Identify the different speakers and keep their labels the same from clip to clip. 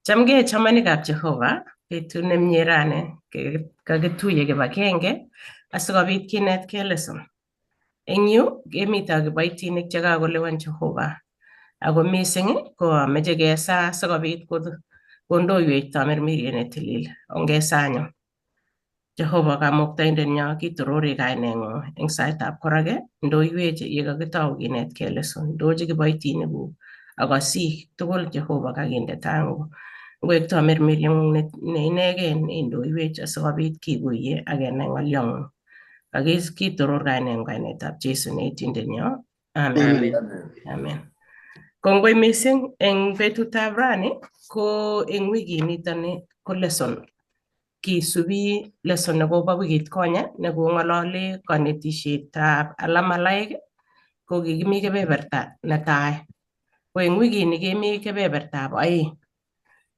Speaker 1: Chamgei chamanikab Jehova, betut nemie rani kakituye kibagenge asikobit kinetkei lesson. Eng yu kemite ak kiboitinik che kakolewen Jehova ako mising ko ameche kesaa sikobit kondoiwech tamirmiriet ne tilil. Ongesaa anyun. Jehova kamuktaindenyo kitorori kaineng'ung eng saitab koraki ndoiwech ye kakitou kinetkei lesson ndochi kiboitinikuk ak asik tugul Jehova kakinde tang'ung ngoek tamirmirieng'ung ne inegei neindoiwech asikobit kikuye ak kenai ng'olyong'ung. Kitoror kaineng'ung kainetab Jesu ne itindenyo. Amen.
Speaker 2: Amen.
Speaker 1: Amen. Kongoi mising eng betutab rani ko eng wikinitoni ko lesson kisubi lesson nekobo wikit konye nekong'olole kanetisietab alamalaik ko kikimi kebeberta netai. Ko eng wikini kemi kebebertab oeng.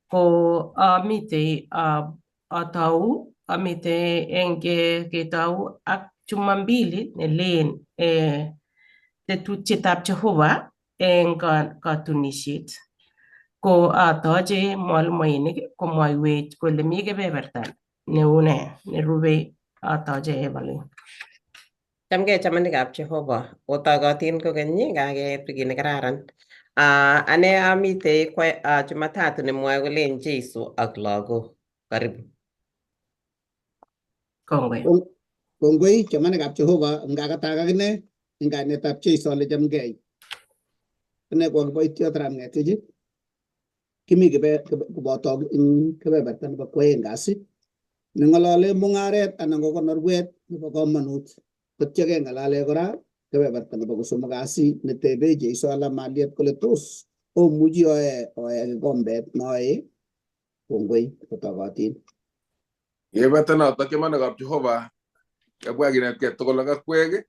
Speaker 1: Ko amitei atou amitei eng ketou ak Jumambili nelen tetutietab Jehova eng katunisiet. Ko atoche mwalimuinik komwoiwech kole mi kebeberta neu nee nerubei atoche Evelyn.
Speaker 3: Chamgei chamanikab Jehova, otogotin kokeny kakeet wikit nekararan. Ane amitei Jumatatu nemwoe kolen Jesu ak lagok. Karibu.
Speaker 1: Kongoi.
Speaker 2: Kongoi chamanikab Jehova ngakatak akine eng kainetab Jesu ale chamgei. Ane ko kiboitiot Ramngetich kimi koboto eng kebeberta nebo kwoeng kasi neng'olole mung'aret anan ko konorwet nebo komonut. Kotyo keng'alale kora kebeberta nebo kosomok kasi netebe Jesu alamaliet kole tos omuchi oe oe kikombet noe. Kongoi kotokotin.
Speaker 4: Yebata notok chamanikab Jehova kebwa kinetkei tugul ak akwek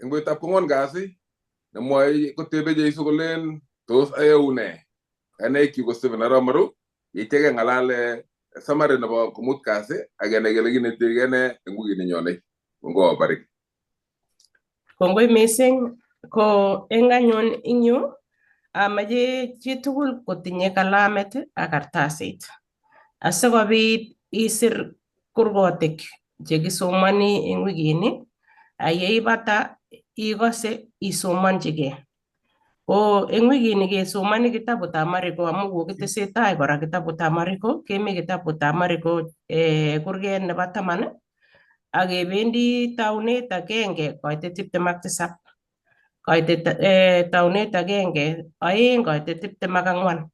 Speaker 4: eng betutab kwangwan kasi nemwoe kotebe Jesu kolen tos ayau nee. Kainaikchu ko Stephen arap Maru yeityo keng'alale summary nebo komut kasi ak kenai kele kinetigei nee eng wikit nenyone. Mungu awabariki.
Speaker 1: Kongoi mising ko eng anyun eng yu amache chitugul kotinye kalamit ak kartasit asikobit isir kurgotik chekisomoni eng wikini ak yeibata ikose isomonchigei. Ko eng wikini kesomoni kitabutab Mariko amu kokitesetai kora kitabutab Mariko kemi kitabutab Mariko kurget nebo 10 ak kebendi taunet 1 koitet 27 koitet taunet 1 2 koitet 24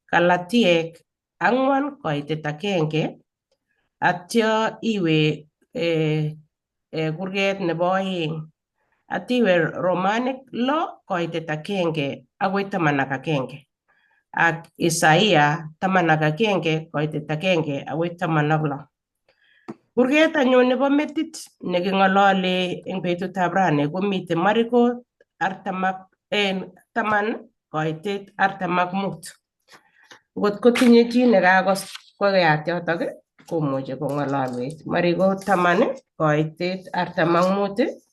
Speaker 1: Galatiek 4 koitet 1 atyo iwe kurget nebo 2 atiwe Romanik 6 koitet 1 akoi 11 ak Isaia 11 koitet 1 akoi 16. Kurget anyun nebo metit neking'olole eng betutab rani komiten Mariko 10 koitet 45. Ngot kotinye chi nekakos koyat yotok komuchi kong'ololwech. Mariko 10 koitet 45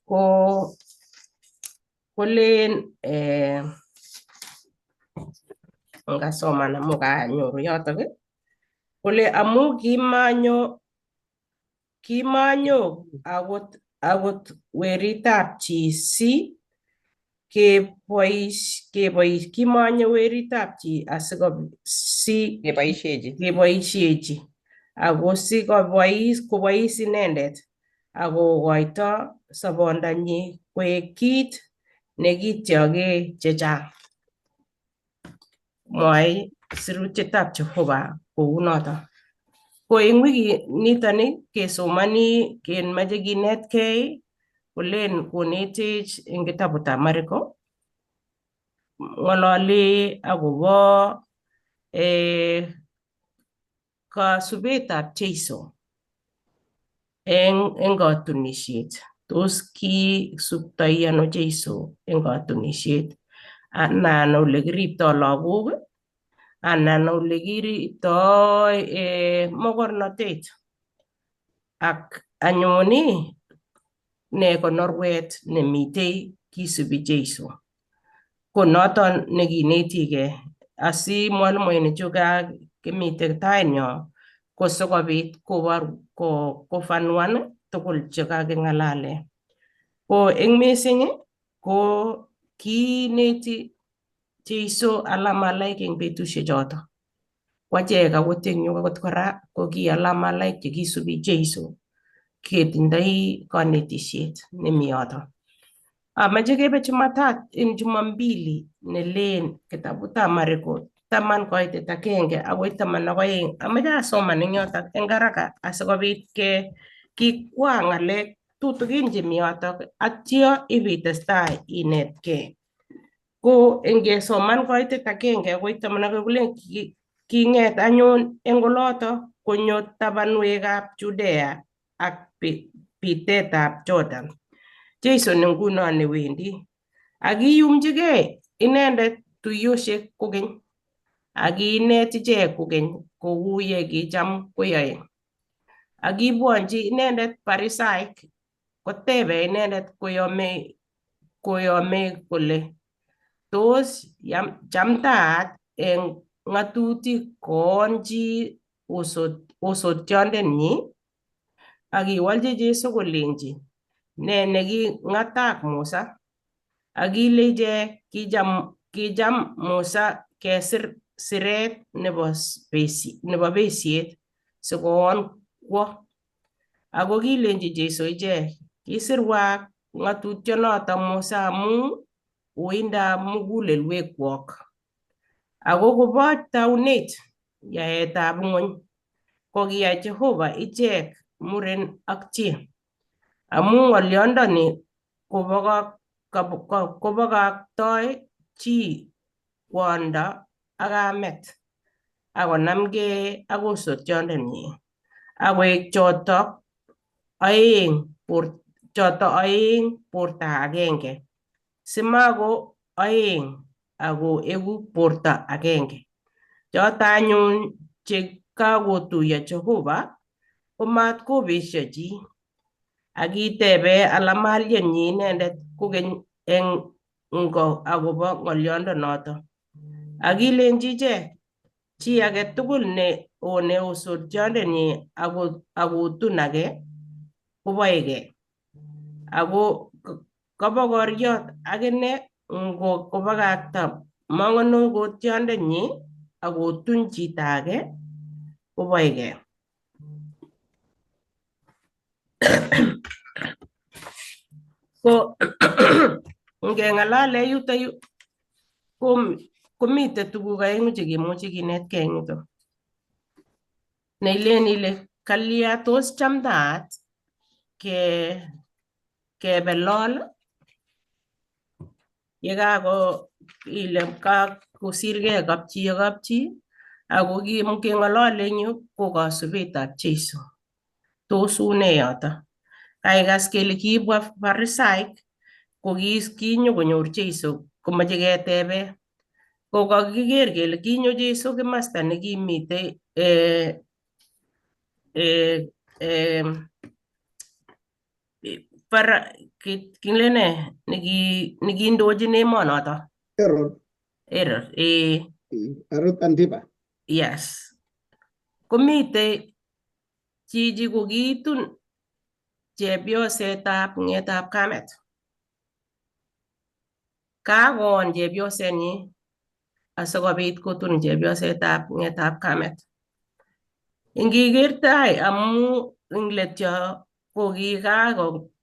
Speaker 1: ko kolen ngasoman amu kanyoru yotok kole amu kimanyo akot weritab chi si kebois kimanyo weritab chi si
Speaker 3: Keboisheji.
Speaker 1: keboisheji ako si kobois inendet akokoito sobondanyi koek kit nekityoge chechang. Mwoe sirutietab Jehova kounoto. Ko eng wiki nitoni kesomoni kemoche kinetkei kolen konetech eng kitabutab Mariko ng'olole akobo kasubetab Jesu eng katunisiet. Tos kisubtoi ano Jesu eng katunisiet anan ole kiriptoi lagok anan ole kiriptoi mokornotet ak anyun ne konorwet nemitei kisubi Jesu. Ko noton nekinetigei Asi mwalimuinik chu kimiten tainyo ko sikobit kobor kofanuan tugul chekaking'alale. Ko eng mising ko kiineti Jeiso alamalaik eng betusiek choto. Ko achek akot eng yu akot kora ko ki alamalaik chekisubi Jeiso ketindoi konetisiet nemi yoto. Amache kebe Jumatatu en Jumambili nelen kitabutab Mariko 10:1 akoi 12. Amache asoman eng yotok eng haraka asikobit ke kikwaa ng'alek tutukin chemi yotok atyo ibitestai inetkei. Ko ingesoman 1 akoi 12 kolen king'et anyun eng oloto konyo tabanwekab Judea ak bitetab Jordan. Jesu nguno newendi ak kiyumchigei inendet tuiyosiek kokeny ak kiinet ichek kokeny kou ye kicham koyoe. Ak kibwonchi inendet Parisaik kotebe inendet koyome kole tos chamtaat eng ng'atutik koon chi osotiondenyi? Ak kiwolchi Jesu kolenji ne neking'atak Musa? Ak kile ichek kicham Musa kesir siret nebo besiet sikoon kwo. Ako kilenji Jesu ichek kisirwak ng'atutionoto Musa amu uindab mugulelwekwok. Ako kobo taunet yaetab ng'ony ko kiyai Jehova ichek muren ak chi. Amu ng'olyondoni kobokoktoi chi kwondo ak kamet ak konamgei ak osotiondenyi ak koek choto aeng borto agenge simako aeng ako eku borto agenge. Choto anyun che kakotuiyo Jehova komat kobesio chi. Ak kitebe alamalienyi inendet kokeny eng ngo akobo ng'oliondonoto. Ak kilenji ichek chi age tugul ne one osotiondenyi akotun age koboegei. Ako kobokoriot akine ngo kobakakta manongotiondenyi akotun chito age koboegei. Ko ngeng'alale yuto yu komite tuguk aeng'u chekimuchi kinetkei eng yuto. Neilen ile kalya tos chamtaat kebe lol yekako ile kakosirgei kapchi ak kapchi ako keng'olole eng yu ko kasubetab Jeiso. Tos une yoto? Kaikas kele kibwa Parisaik ko kinyokonyor Jeiso komoche ketebe. Ko kakiker kele kinyo Jeiso kimasta nekimitei kilene nekindochin emonoto.
Speaker 2: Herod.
Speaker 1: Herod.
Speaker 2: Herod Antipa.
Speaker 1: Yes. Komitei chichi kokitun chepyosetab ng'etab kamet. Kakoon chepyosenyi asikobit kotun chepyosetab ng'etab kamet. Ingiker tai amu eng let yo ko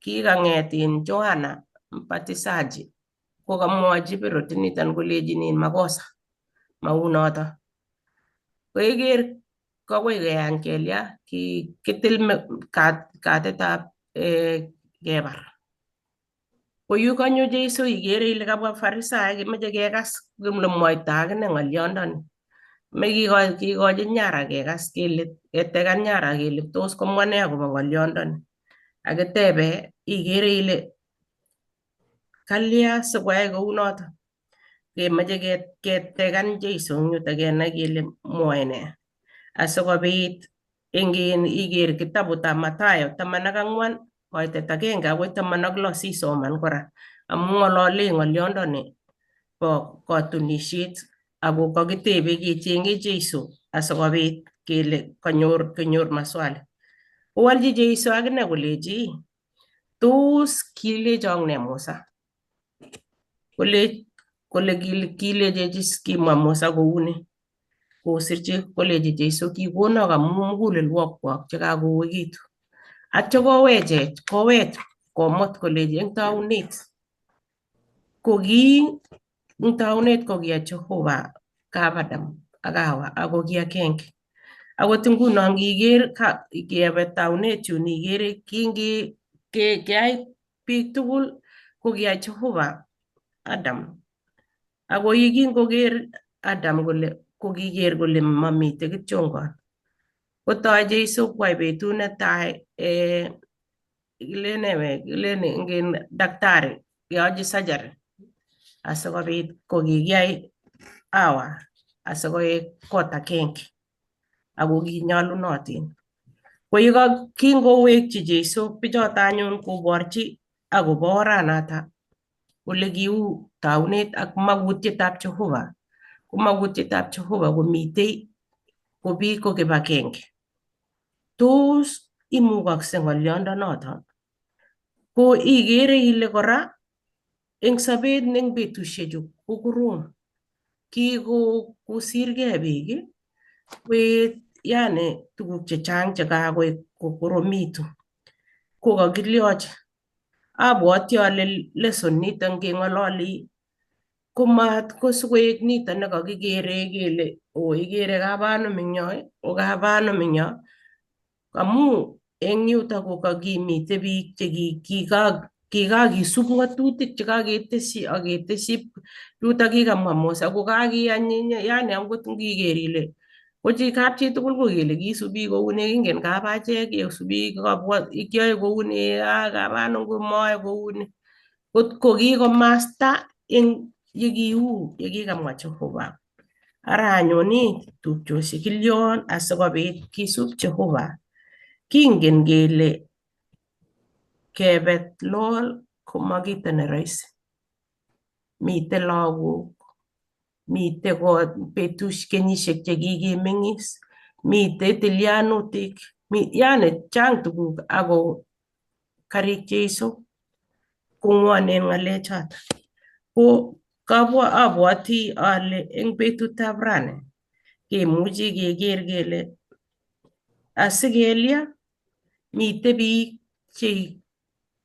Speaker 1: kikang'et Johana Mbatizaji kokamwochi Herod niton kolechinin makosa maunoto. Ko iker kakoi keyany kelya kitil katitab kebar. Ko yu kanyo Jeiso ikere ile kabwa Farisaik kimoche kekas kole mwoito akine ng'olyondoni. Kikochi nyara kekas kele ketekan nyara kele tos komwa nee akobo ng'olyondoni. Akitebe ikere ile kalya sikoyai kounoto. Kemoche ketekan Jeiso eng yuto kenai kele mwoe nee. Asikobit iker kitabutab Mathayo 14 1 akoi 16 sisoman kora. Amu ng'olole ng'olyondoni bo katunisiet Ako kakitebe kechenge Jeiso asikobit kele kanyor konyor maswali. Kowolchi Jeiso akine kolechi tos kilechok ne Musa? Kole kole kilechech kimwa Musa kouni kosirchi kolechi Jeiso kikonok amu mugulelwokwok chekakowekitu. Atyo kowechech kowech komut kolechi eng taunet koki eng taunet kokiya Jehova kap Adam ak Hawa ako ki agenge. Akot nguno ngiker kebe taunet yun ikere kingi keyai biik tugul kokiyai Jehova Adam. Ako yekingoker Adam kole kokiker kole mamite kityongon. Kotoi Jeiso kwai betut netai kilene we kilen ingen daktari keyochi surgery asikobit kokikiyai Hawa asikoek kot agenge ako kinyolunotin. Ko kingowekchi Jeiso bichoto anyun koborchi akobo oranata ole kiu taunet ak makutietab Jehova. Ko makutietab Jehova komitei ko biik ko kibagenge. Tos imukokse ng'oliondonoto? Ko ikere ile kora eng sobet eng betusiechu ko korom. Kikosirgei biik koet yani tuguk chechang chekakoik kokoromitu. Ko kakilyochi. Abwoti ale lesson niton keng'ololi komat kosikoek nito nekakikere kele o ikere kabanum eng yo o kabanum eng yo amu eng yuto ko kakimite biik che kikakisup ng'atutik chekaketesyi aketesyi yuto kikamwa Musa ko kakiyany yani angot ngiker ile ko chi kap chitugul ko kele kisubi kouni kingen kap achek kesubi kiyoe kouni kabanum komoe kouni kot ko kikomasta eng yekiu yekikamwa Jehova. Ara anyun ii tupchosiek kilyon asikobit kisub Jehova. Kingen kele kebet lol komakito ne rahisi. Mite lagok, mite kot betusiek kenyisiek chekikemeng'is, mite tilyanutik, yani chang tuguk ako karik Jeiso kong'wonen ng'alechoto. Ko kabwa abwoti ale eng betutab rani kemuchi keker kele asikelya mite biik che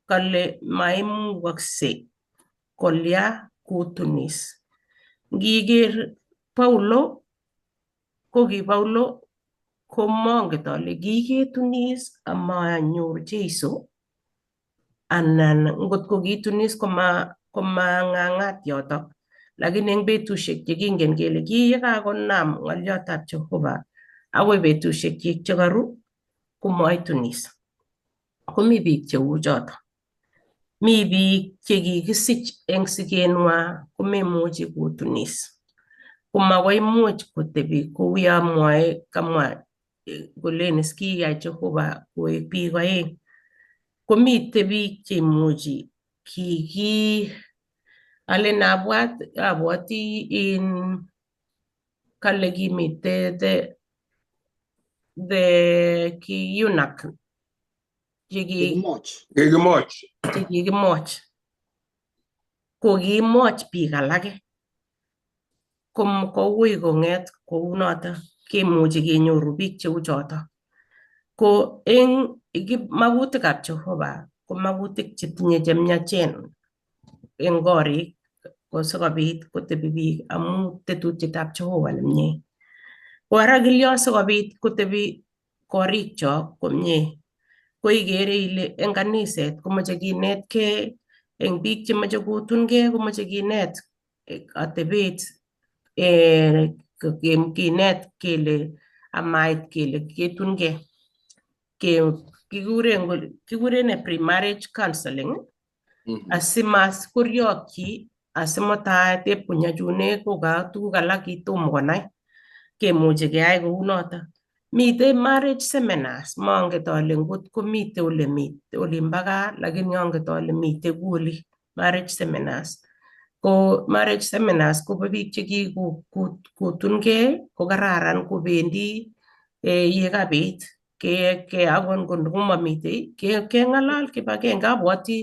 Speaker 1: kale maimukokse kolya kotunis. Ngiker Paulo ko ki Paulo komonget ale kiketunis amanyor Jeiso anan ngot ko kitunis komang'ang'at yotok lakini eng betusiek chekingen kele ki yekakonam ng'oliotab Jehova akoi betusiekyik chekaru komaitunis. Komi biik cheu choto. Mi biik chekikisich eng sikenwa komemuchi kotunis. Komakoimuch kotebi kou yo mwoe kamwa kolen is kiyai Jehova koek biik oeng. Komite biik cheimuchi kiki alen abwat abwoti in kale kimite the ki eunuch
Speaker 2: Kikimoch.
Speaker 4: Kikimoch.
Speaker 1: chekikimoch. Kokimoch biik alake. Koui kong'et kounoto kemuchi kenyoru biik cheu choto. Ko eng makutikab Jehova ko makutik chetinye chemiachen eng korik ko sikobit kotebi biik amu tetutietab Jehova nemie. Ko ara kilyo sikobit kotebi korikchok komie ko ikere ile eng kaniset komoche kinetkei eng biik chemoche kotungei komoche kinet atebet kinet kele amait kele ketungei. Kikuren ne pre-marriage counseling asimas koryokyi asimutai tep konyachune koka tuguk alak kitomo konai kemuchi keyai kounoto. Mitei marriage seminars monget ale ngot komite ole olimbo gaa lakini anget ale mitei Kuli marriage seminars. Ko marriage seminars kobo biik chekikotungei ko kararan kobendi ye kabit ke akot ngomamitei keng'alal kibagenge. Abwoti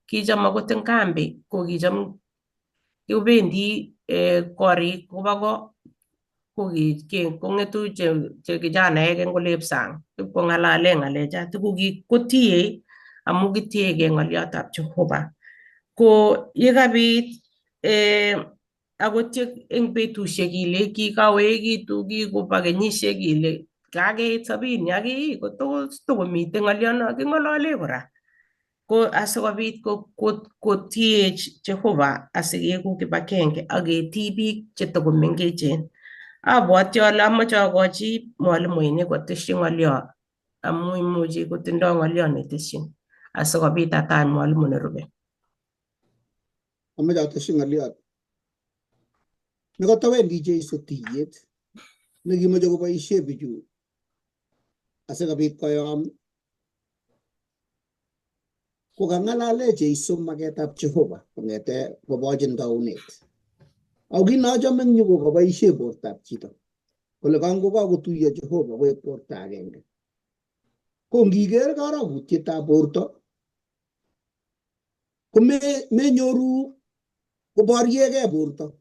Speaker 1: kicham akot eng kambi ko kicham kobendi korik koba ko kong'etu che kijanaek eng olep sang ipkong'alale ng'alechato ko kotiei amu kitiegei ng'oliotab Jehova. Ko yekabit akot eng betusiek ile kikaoekitu kikoba kenyisiek ile kakeit sabini ak kii kotos tokomiten ng'oliono king'olole kora. Ko asikobit kotiech Jehova asikeku kibagenge ak ketii biik chetokomengechen. Abwoti ale amoche akochi mwalimuinik kotesyi ng'olio amu imuchi kotindoi ng'olio netesyin asikobit atach mwalimu nerube.
Speaker 2: Amoche atesyi ng'oliot. Nekotowendi Jeiso tiyet nekimoche koboisie bichu asikobit koyom kokang'alale Jeiso maketab Jehova kong'ete kobochin taunet. Ako kit nochome eng yu ko koboisie bortab chito kole kangokakotuiyo Jehova koek borto agenge. Ko ngiker karokutietab borto ko menyoru koboriegei borto.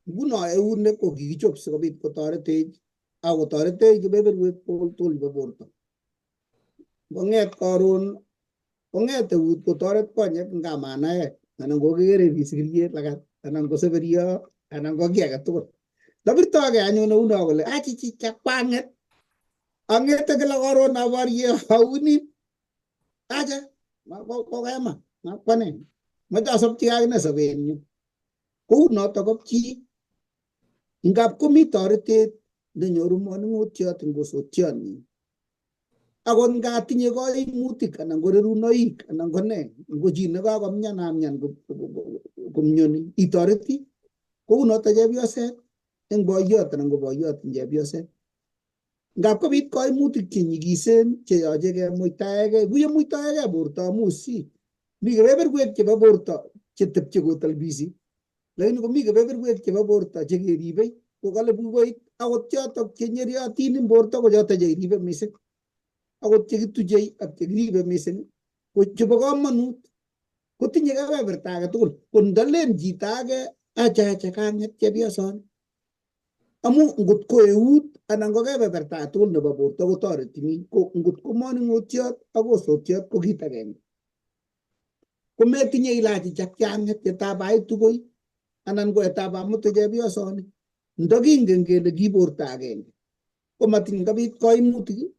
Speaker 2: Nguno eunek ko kikichop sikobit kotoretech ak kotoretech kebeberwek tugul chebo borto. Ngong'et karon kong'et eut kotoret konyek nga manaet anan kokikere bisikiriet lagat anan ko seberio anan ko kiy age tugul. Ndabirtogei anyun euno kole achichicha kwang'et ang'ete kila karon aborie aunin acha kokema makwane moche asopchigei akine sobenyu. Kou noto ko chi ngap komi toretet nenyoru manung'otiot eng osotionyi. Akot nga tinye koimutik anan ko rerunoik anan ko ne, ngo chi nekakomian amian komyoni itoreti. Kou noto chepyoset eng boiyot anan ko boiyot eng chepyoset. Ngap kobit koimutik chenyikisen cheyoche kemuitaegei, kuyemuitoegei borto amu si mi kebeberwek chebo borto chetepche kotalbisi, lakini komi kebeberwek chebo borto chekeribei ko kale bukoit akot chotok chenyeriotin eng borto ko chotok chekiribe mising. Akot chekituchei ak chekiribe mising ko chebo komonut kotinye kebeberta age tugul. Ko ndalen chito age acha acha kang'et chepyosoni amu ngot ko eut anan ko kebeberta age tugul nebo borto kotoreti ko ngot ko manung'otiot ak osotiot ko kit agenge. Kometinye ile achicha kiang'et yetab aitu koi anan ko yetab amutu chepyosoni. Ndokingen kele ki borto agenge komatin kabit koimutik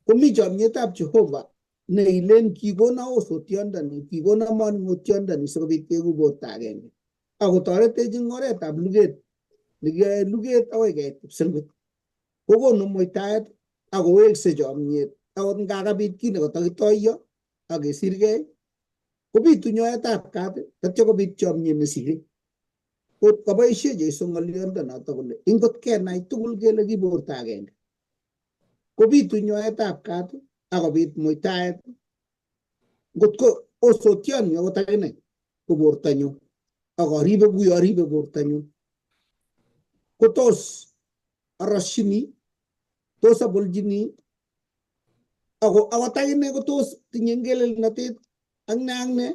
Speaker 2: komi chomietab Jehova neilen kikona osotiondoni kikona manung'otiondoni sikobit keku borto agenge akotoretech eng oretab luget nekiyoe luget akoi keit kipsengwet kokonu muitaet akowekse chomiet akot ngakabit kit nekotokitoiyo ak kesirgei kobitu nyoetab kat tatyo kobit chomiet nesire. Ko koboisie Jeiso ng'oliondo noto kole ingot kenai tugul kele ki borto agenge kobitu nyoetab kat akobit muitaet. Ngot ko osotioni akot akine ko bortonyu ak aribe kuyo aribe bortonyu kotos aroshini tos abolchini ako akot akine kotos tinye ngelelnotet ak ne ak ne.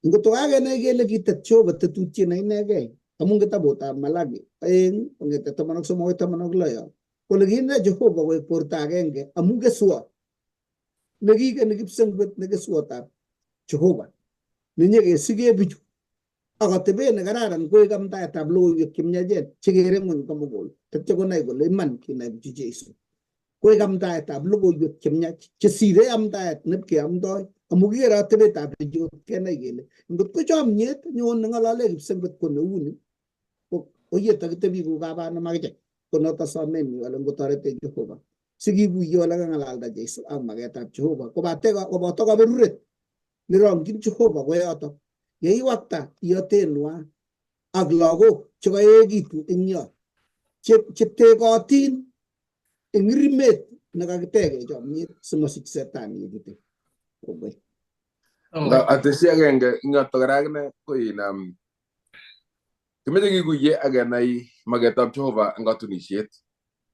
Speaker 2: Ngot kakenai kele kitet Jehova tetutiet ne inegei amun kitabutab Malaki 2 kong'ete 13 akoi 16 kole kinde Jehova koek borto agenge amu keswot nekikeni kipsengwet ne keswotab Jehova nenyekesige bichu ak atebet nekararan koek amdaetab logoiwek chemiachen chekere ng'wony komugul tetyo konai kole iman kinai bichu Jeiso koek amdaetab logoiwek chemiach chesire amdaet nepkeamdoi amu kikere atebetab bichu kenai kele ngot ko chomiet nyon neng'olole kipsengwet ko neuni ko yetakitebi kou kabanem akichek. Ko noto somenyu ale ngotoretech Jehova sikikuyo ole kang'alalda Jeiso ak maketab Jehova kobate koboto kaberuret nerongchin Jehova koyotok yeiwakta iyotenwa ak lagok chekaekitu eng yo chetekotin eng rimet nekakiteke chomiet simosich setani yechute. Kongoi.
Speaker 4: Atesyi agenge eng yotok kora akine ko in Kimeche kikuye ak kenai maketab Jehova eng katunisiet.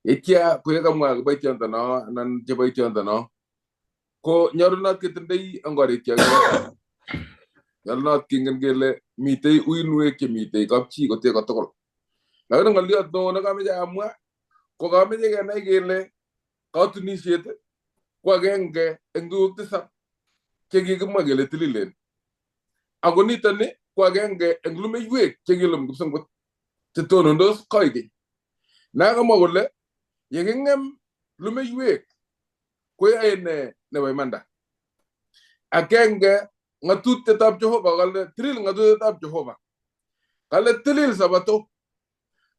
Speaker 4: Yeitya ko yekamwa kiboitiondono anan cheboitiondono ko nyolunot ketindoi eng korikyok. Nyolunot kingen kele mitei uinwek chemitei kapchi kotee kotugul. Lakini ng'oliot neo nekameche amwa ko kameche kenai kele katunisiet ko agenge eng tuguk tisap chekikimwa kele tililen. Ako nitoni ko agenge eng lumeiwek chekilum kipsengwet chetonondos koikeny. Nakamwa kole yeking'em lumeiwek koyae ne nebo imanda. Agenge ng'atutietab Jehova kale tilil ng'atutietab Jehova. Kale tilil sabato.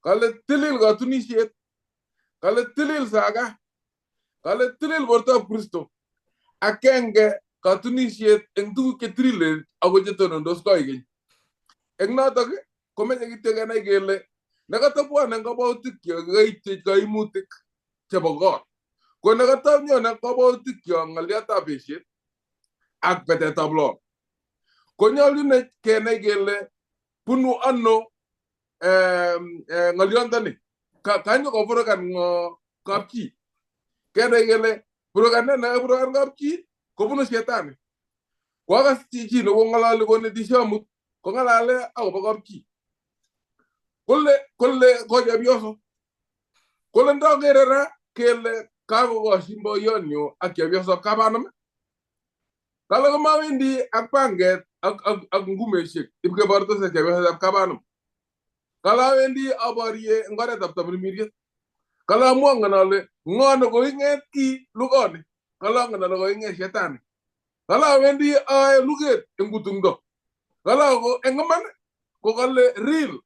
Speaker 4: Kale tilil katunisiet. Kale tilil saga. Kale tilil bortab Kristo. Agenge katunisiet eng tuguk chetililen ako chetonondos koikeny. Eng notok komeche kityo kenai kele nekatobwone eng kabwautikyok kokaitwech kaimutik chebo kot. Ko nekatonyone kabwautikyok ng'oliotab besiet ak betetab lagok. Konyolunech kenai kele bunu ano ng'oliondoni. Kanyo kovurugan ng'o kapchi. Kenai kele vuruganet nekavurugan kapchi kobunu shetani. Koakas chi nekong'ololi konetishe amut kong'alale akobo kapchi. Kole ko chepyoso. Kole ndokere ra kele kakokoshin boyonyu ak chepyosop kabanam. Kale komawendi ak panget ak ngumeshek ipkebortos ak chepyosab kabanam. Kale awendi aborie eng oretab tamirmiriet. Kale amwongen ale ng'o nekoing'et ki lugoni. Kale angen ale koing'et shetani. Kale awendi aae luget eng kutungdo. Kale ako eng iman ko kale real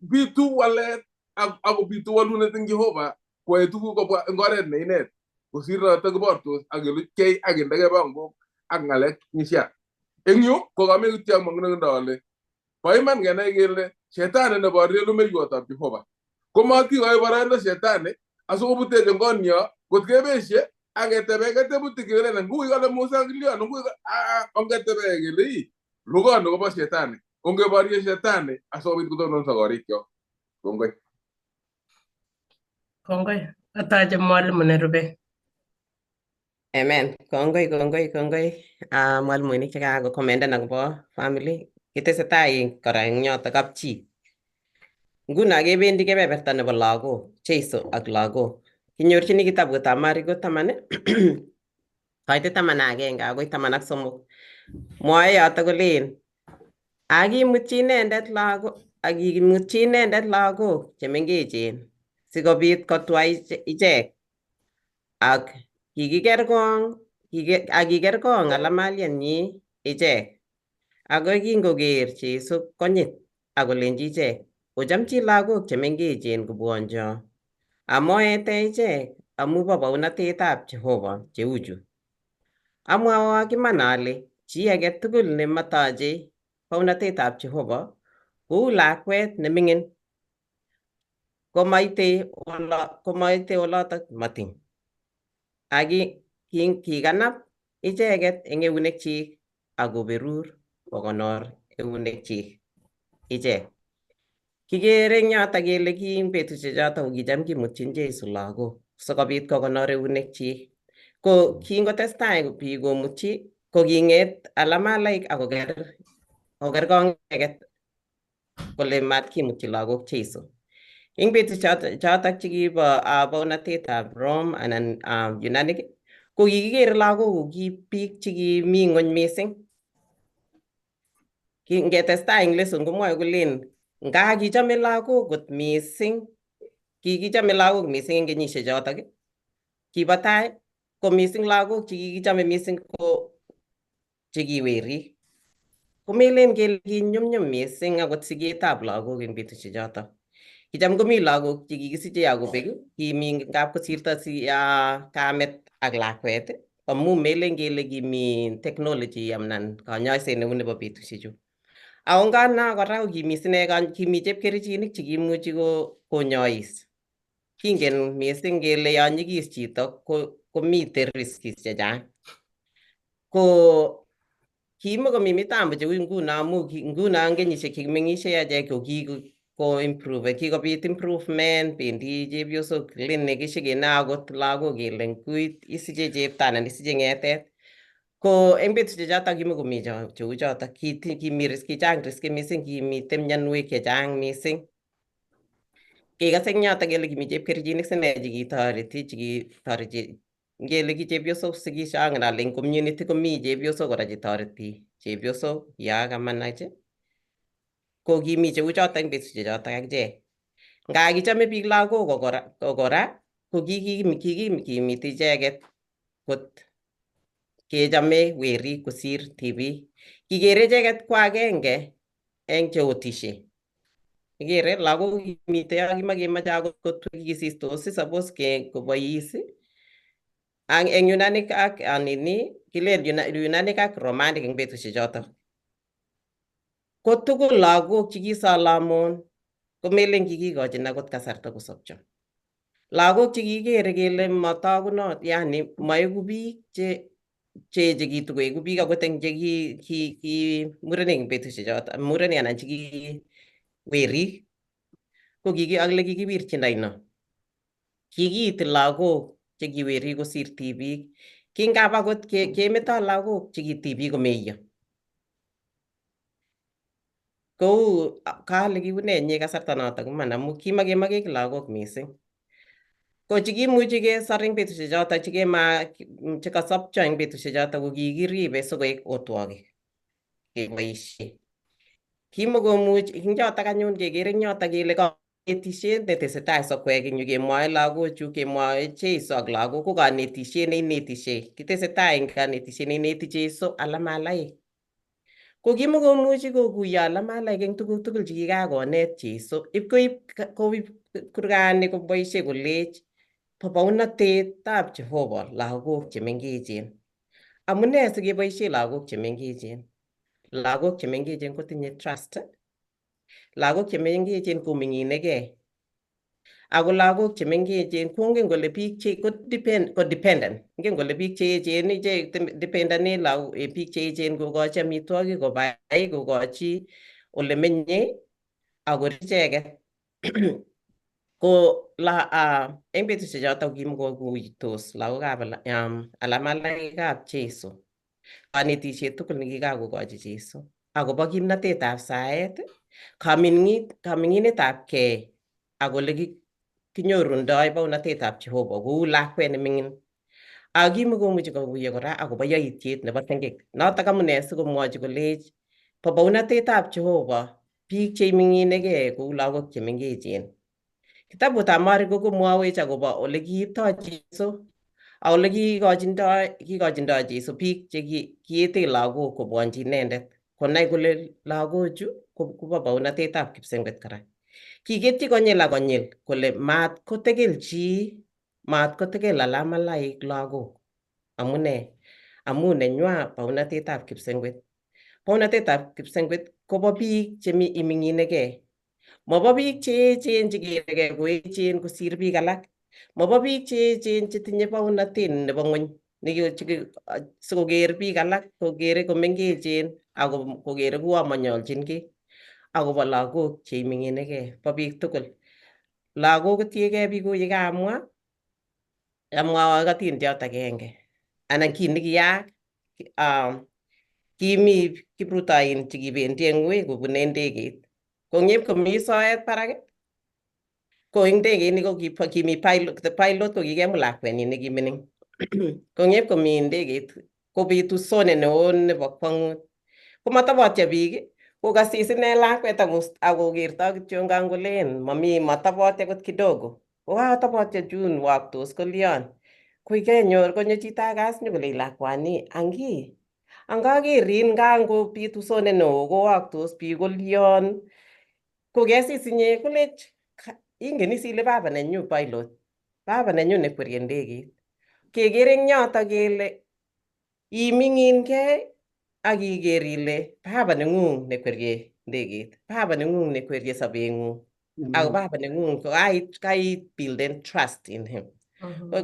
Speaker 4: bitu walet ako bitu walunet eng Jehova koyae tuguk kobwa eng oret ne inet kosir noto kibortos ak keluchkei ak kendekei pangok ak ng'alek nyisiat. Eng yu ko kame kityo amwa ale bo iman kenai kele shetani neborie lumeiwotab Jehova. Komatikoi boroindo shetani asikobutech eng konyo kot kebeshe ak ketebe tebutik kele ngui kale Musa kilion ngui ongetebe kele ii lugoni kobo shetani. Ongeborie shetani asikobit kotononso korikyok. Kongoi.
Speaker 1: Kongoi. Atache mwalimu nerube.
Speaker 3: Amen. Kongoi, kongoi, kongoi. Mwalimuinik chekakokomendan akobo family. Kitesetai kora eng yotok kapchi. Nguno kebendi kebeberta nebo lagok, Jesu ak lagok. Kinyorchini kitabutab Mariko 10 koitet 11 akoi 13. Mwoe yotok kolen akimutyi inendet lagok chemengechen sikobit kotwa ichek ak kikikerkong alamalienyi ichek. Akoi kingoker Jesu konyit akolenji ichek, ochamchi lagok chemengechen kobwoncho amoete ichek amu bo bounatetab Jehova cheuchu. Amwawok iman ale chi age tugul nematochei bounatetab Jehova kou lakwet neming'in komaite olotok mating. Ak kikanap icheket eng eunekchik akoberur kokonor eunekchik ichek. Kikere eng yotok kele ki eng betusiechotok ko kicham kimutyin Jesu lagok sikobit kokonor eunekchik. Ko kingotestai biik komutyi ko king'et alamalaik ak kokerkong icheket kole matkimutyi lagok Jesu. Eng betusiechotok chekibo bounatetab Rome anan Yunani ko kikikere lagok ko ki biik chekimi ng'ony mising. Ngetestai eng lesson komwoe kolen nga kichome lagok kot mising, kikichome lagok mising eng kenyisiechotok kibo tai ko mising lagok chekikichome mising ko chekiwerik. Komelen kele kinyumnyum mising akot siketab lagok eng betusiechotok. Kicham komi lagok chekikisiche akobek, kimi ngap kosirto kamet ak lakwet amu melen kele kimi technology anan kanyoiset neu nebo betusiechu. Ako ngana kora ko kimi sine kimi chepkerichinik chekimuchi konyois. Kingen mising kele yon nyigis chito komiten riskis chechang. Ko kimokomi mitambo cheu nguno amu nguno eng kenyisiek chekimeng'ishei achek ko ko improve kikobit improvement bendi chepyosok clinic shikenoe akot lagok kele ngui isiche chepto anan isiche ng'etet. Ko eng betusiek chotok kimakomi cheu chotok kimi risk kichang risk mising kimiten mionwek chechang mising. Kekase eng yotok kele kimi chepkerichinik sine chekitoreti chekitoreti ngele ki chepyosok sikisho angen ale eng community komi chepyosok kora chetoreti chepyosok ya kamanach ko kimi cheu chotok eng betusiek chotok akichek. Nga kichome biik lagok ko kora ko kikimiti icheket kot kechome werik kosir tibik. Kikere icheket ko agenge eng cheotishe. Ikere lagok kimite yo kimakemoche akot kotwekisistos suppose ke kobois ang eng Yunanic ak nini kilen Yunanic ak Romanik eng betusiek chotok. Ko tugul lagok chekisolomon komelen kikikochin akot kasarta kosopcho. Lagok chekikere kele matagunot yani moeku biik che cheechekitu koeku biik akot eng che ki ki murenik eng betusiek chotok murenik anan cheki werik ko kiki akle kikiwirchin oino. Kikiiti lagok che ki werik kosir tibik. Kingap akot kemeto lagok che ki tibik komeiyo. Kou kale kiune nye kasarta notok iman amu kimakemake lagok mising. Ko chikimuchi kesor eng betusiek chotok chikema chekasopcho eng betusiek chotok ko kikiribe sikoek otwogik keboisie. Kimakomuch eng chotok anyun kekere eng yotok kele kanetisiet netesetai sokwek eng yu kemwoe lagochu kemwoe Jeiso ak lagok ko kanetisiet neinetisie kitesetai eng kanetisiet neineti Jeiso alamalaik. Ko kimakomuchi kokuiyo alamalaik eng tuguk tugul chekikakonet Jeiso ipkoib koib kurgani koboisie kolech bo bounatetab Jehova lagok chemengechen. Amune sikeboisie lagok chemengechen? Lagok chemengechen kotinye trust, lagok chemengechen koming'inegei ako lagok chemengechen kongen kole biik che ko depend ko dependent ingen kole biik che echen ichek dependene lagok biik che echen kokochi amitwogik kobai kokochi ole menye akorib icheket ko la eng betusiek chotok kimakokuitos lagokab alamalaikab Jeiso kanetisiet tugul nekikakokochi Jeiso akobo kimnatetab saet kaming'inetab kei ak ole kinyorundoi bounatetab Jehova kou lakwet neming'in. Ak kimakomuchi kokuiyo kora akobo yaitiet nebo tengek. Notok amune sikomwochi kolech bo bounatetab Jehova biik cheiming'inegei kou lagok chemengechen. Kitabutab Mariko komwowech akobo ole kiiptoi Jeiso ak ole kikochindoi Jeiso biik che kiete lagok kobwonchi inendet konai kole lagochu kobo bounatetab kipsengwet kora. Kiketyi konyil ak konyil kole mat kotegel chi mat kotegel alamalaik lagok. Amune? Amu nenywa bounatetab kipsengwet. Bounatetab kipsengwet kobo biik chemi iming'inegei. Mobo biik che echen chekeregei koechen kosir biik alak. Mobo biik che echen chetinye bounatet nebo ng'weny sikoker biik alak kokere komengechen ako kokere kuo manyolchin kiy akobo lagok cheiming'inegei bo biik tugul. Lagok kotiegei biik kou yekamwa amwowok atindiot agenge anan kit nekiyaak kimi kiprutoinik chekibendi eng wui kobune ndegeit. Kong'et komi soet barak ko eng ndegeit ni ko kimi pilot, the pilot ko kikemut lakwenyin nekimining. Kong'et komi ndegeit kobitu usone neo nebo kwang'ut. Komatobotyo biik kokasis ine lakwet akokerto kityongan kolen mami matobotyo akot kidogo. Kokakotobotyo chun waktos kolion. Koi kenyor konyo chito age as nyokolei lakwani angi angakerin ngangobit usone neo kowaktos biik kolion kokesis inye kolech ingen is ile baba nenyu pilot baba nenyu nekwerie ndegeit. Kekere eng yotok kele iming'inkei ak iker ile baba neng'ung nekwerie ndegeit, baba neng'ung nekwerie sobeng'ung ako baba neng'ung ko kai builden trust in him.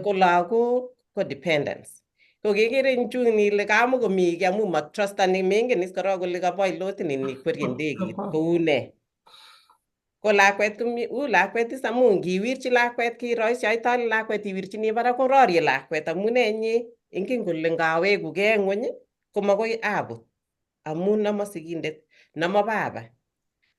Speaker 3: Ko lagok ko dependence. Ko kekere eng chun ile kamukomi kiy amu matrustani mengen is korok kole ka pilot ini nikwerie ndegeit kou nee. Ko lakwet komi u lakwet is amu ngiwirchi lakwet kiroisi yoitole lakwet iwirchini barak kororie lakwet amune inye ingen kole ngawekugei ng'weny komakoi abut amu nomo sigindet nomo baba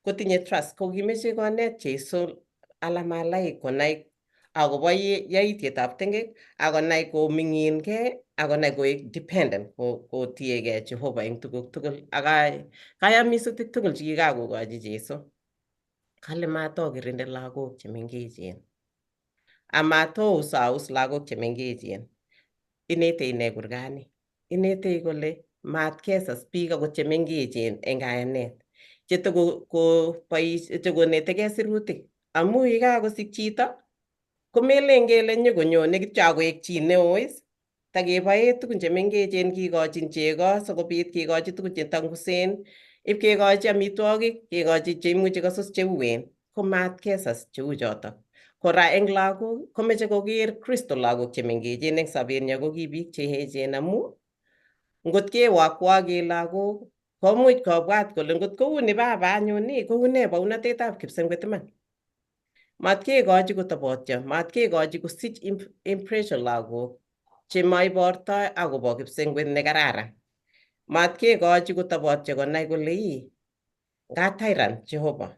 Speaker 3: kotinye trust. Ko kimeche konet Jeiso ala malaik konai akobo yaitietab tengek akonai koming'inkei akonai koek dependent kotiegei Jehova eng tuguk tugul ak kayamisutik tugul chekikakokochi Jeiso. Kale matokirinde lagok chemengechen amatousaus lagok chemengechen. Inete ine kurgani, inete kole matkesas biik akot chemengechen eng kayanet chetoko chekonetekei sirutik amu yekakosich chito komelen kele nyokonyone kityo akoek chi neo is takeboe tugun chemengechen kikochin chego sikobit kikochi tugun chetangusen ipkekochi amitwogik kekochi cheimuchi kosus cheuen ko matkesas cheu chotok. Kora eng lagok komeche koker Kristo lagok chemengechen eng sobenyo ko ki biik cheechen amu ngot kewakwake lagok komuch kobwat kole ngot kouni baba anyun ii koune bounotetab kipsengwet iman. Matkekochi kotobotyo, matkekochi kosich impression lagok chemaibortoi akobo kipsengwet nekararan. Matkekochi kotobotyo konai kole ii nga tyrant Jehova.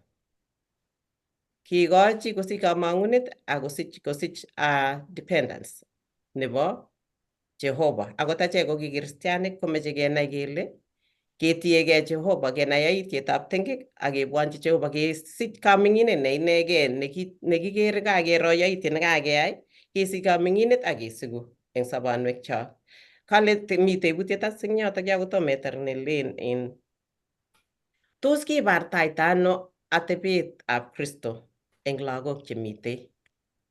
Speaker 3: Kikochi kosich kamang'unet ak kosich dependence nebo Jehova. Akot achek ko ki kristianik komeche kenai kele ketiegei Jehova, kenai yaitietab tengek ak kebwonchi Jehova kesich kaming'inet ne inegei nekikere kakero yaitiet nekakeyai kesich kaming'inet ak kesiku eng sobonwekchok. Kale mi tebutiet as eng yotok yo kotomo itar nelen in tos kibartaita ano atebetab Kristo eng lagok chemitei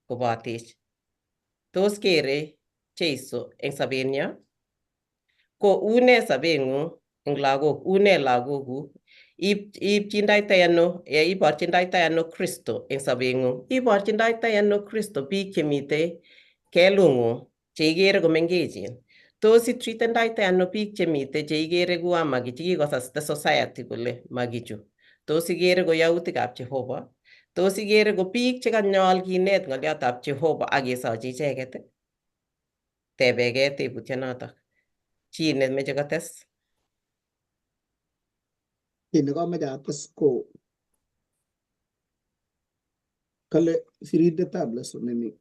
Speaker 3: kobotech? Tos kere Jeiso eng sobenyo? Ko une sobeng'ung eng lagok, une lagokuk? Ipchindoitoi ano, iborchindoitoi ano Kristo eng sobeng'ung? Iborchindoitoi ano Kristo biik chemitei kelung'ung cheikere komengechen? Tos itreatendoitoi ano biik chemitei cheikere kuo maki chekikosas the society kole makichu? Tos ikere ko yautikab Jehova? Tos ikere ko biik chekanyol kinet ng'oliotab Jehova ak kesochi icheket? Tebekee tebutionotok. Chi nemeche kotes?
Speaker 2: Kiy nekomoche ates ko kale sirindetab lesson ni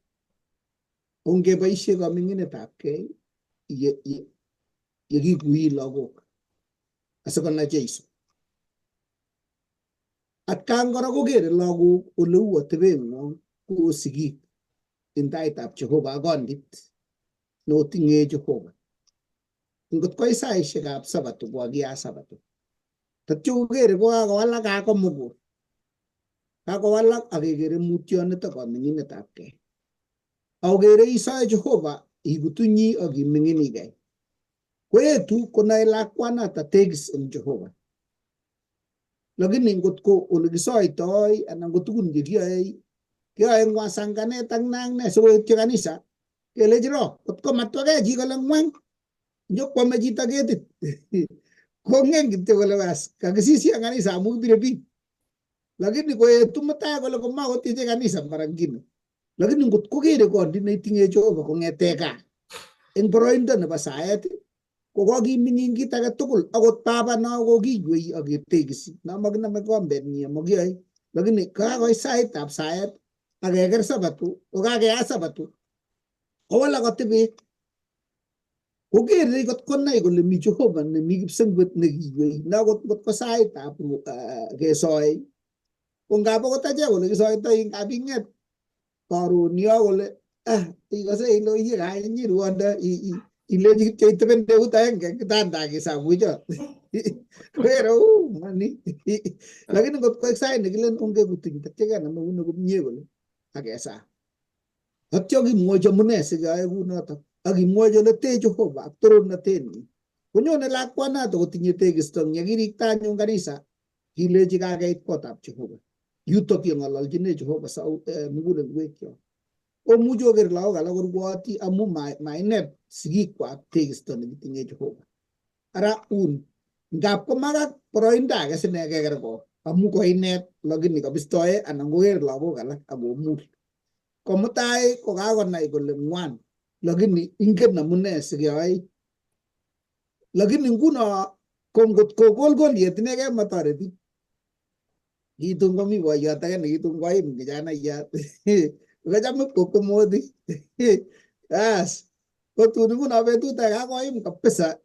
Speaker 2: ongeboisie kaming'inetab kei yekikui lagok asikonai Jeiso. Atkan kora kokere lagok oleu atebeng'wong ko sigik en taitab Jehova ak kondit neoting'e Jehova. Ngot koit saisiekab Sabato kokakiyat Sabato. Tatyo kokere kokakowalak gaa komugul. Kakowalak ak kekere mutyonit ak kaming'inetab kei. Akokere isoe Jehova ikutunyi ak iming'inikei. Koetu konoe lakwanata tegis eng Jehova. Lakini ngot ko olekisoitoi anan ko tugun chekiyoe kiyoe eng wasanganet ak ne ak ne sikoityi kanisa kelechi ro kot ko matwakei chi kole ngweng nyokwome chito ketit kongen kityo kole bas kakisisyi eng kanisa amu kibire biik. Lakini koetu mutai kole komakotyeche kanisa mara ngine. Lakini ngot kokere kondit neitinye Jehova kong'ete gaa eng boroindo nebo saet ko kokiming'in kit age tugul akot baba no kokiywei ak ketekisi nomokinome kombenyi amakiyoe lakini kakoit saitab saet ak keker Sabato ko kakeyat Sabato kowalak atebet. Kokere kot konai kole mi Jehova nemi kipsengwet nekiywei nakot ngot ko saitab kesoe ko ngap akot achek ole kisoitoi ngap ing'et karon yo kole ikose ile oye kainyi ruondo ilechi kityo iteben eut agenge kitanda ak isamuchot. Kere mani. Lakini ngot koik sait nekilen ongekutuny tatya kenam eunek komie kole ak kesaa. Atyo kimwochi amune sikeyoe kunotok ak kimwochi ole tee Jehova ak torornatenyi. Konyone lakwanato kotinye tekisto eng yekirikta anyun kanisa kilechi kakeit kotab Jehova. Yutok yeng'ololchine Jehova mugulelwekyok. Omuchi oker lagok alak korwoti amu mainet sigikwak tekisto nekitinye Jehova. Ara un ngap komakat boroindo age sine keker ko Amu koinet lakini kabistoe anan koker lagok alak akomul. Komutai kokakonai kole ngwan lakini ingen amune sikeyoe. Lakini nguno ko ngot ko kolkoliet inegei motoreti. Kitun komi boiyot age nekitun koim kijanaiyat. Kocham ipkokomoti. Bas kotun nguno betut age kakoim kabisa.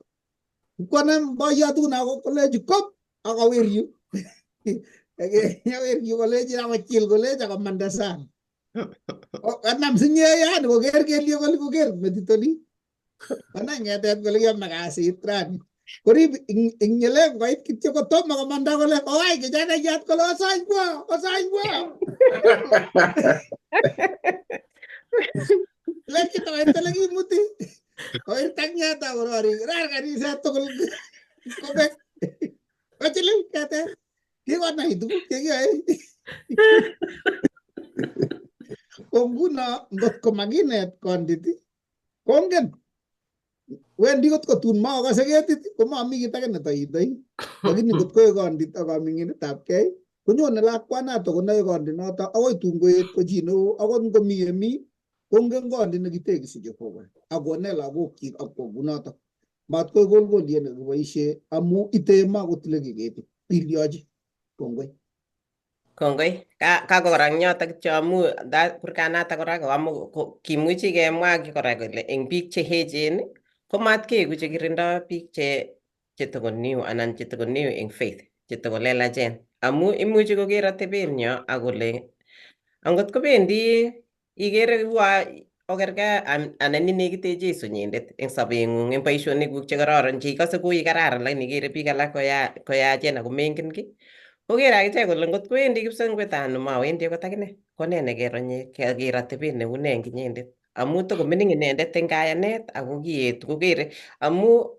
Speaker 2: Konam boiyot nguno kolechi kop akowir yu. Kawir yu kolechi akochil kolechi akomanda sang. Kanam sinye yani koker kelyek kole koker metit oli. Konai ng'etet kole kiome kasit rani. Korib ing nyelem koit kityo kotomo komanda kole kowai kijanaiyat kole osanywa osanywa. Lekit koit ole kimuti. Kowirta ng'eta korori rar kaniset tugul kobek. Kochilil ketet. Kikonai tuguk chekiyoe. Ko nguno ngot ko makinet kondit kongen wendi kot kotun makokose ketit komami kit age netoitoi. Lakini ngot koek kondit ak kaming'inetab kei konyone lakwanato konoe kondit noto akoi tun koet ko chi neo akot ngomi yemi kongen kondit nekitekisi Jehova ak konet lagokyik ak kwo kunoto. Matkoik kolkoliet nekiboisie amu ite makotile kiy ketit ilyochi. Kongoi.
Speaker 3: Kongoi. Kako kora eng yotok kityo amu kurganatak kora ko amu kimuchi kemwa kora kole eng biik che echen komatkeeku chekirindoi biik che toko new anan che toko new eng faith che toko lelachen amu imuchi koker atebenyo ak kole angot kobendi ikere ua okerkei anan inekite Jesu inyendet eng sobeng'ung eng boisionikuk chekororon cheikose koi kararan lakini ikere biik alak koyachen ako mengen kiy kokere akichek kole ngot kowendi kipsengwetanu mawendi akot akine ko nee nekeronye keker atebet neu nee eng inyendet amu tokomining inendet eng kayanet ako kietu kokere amu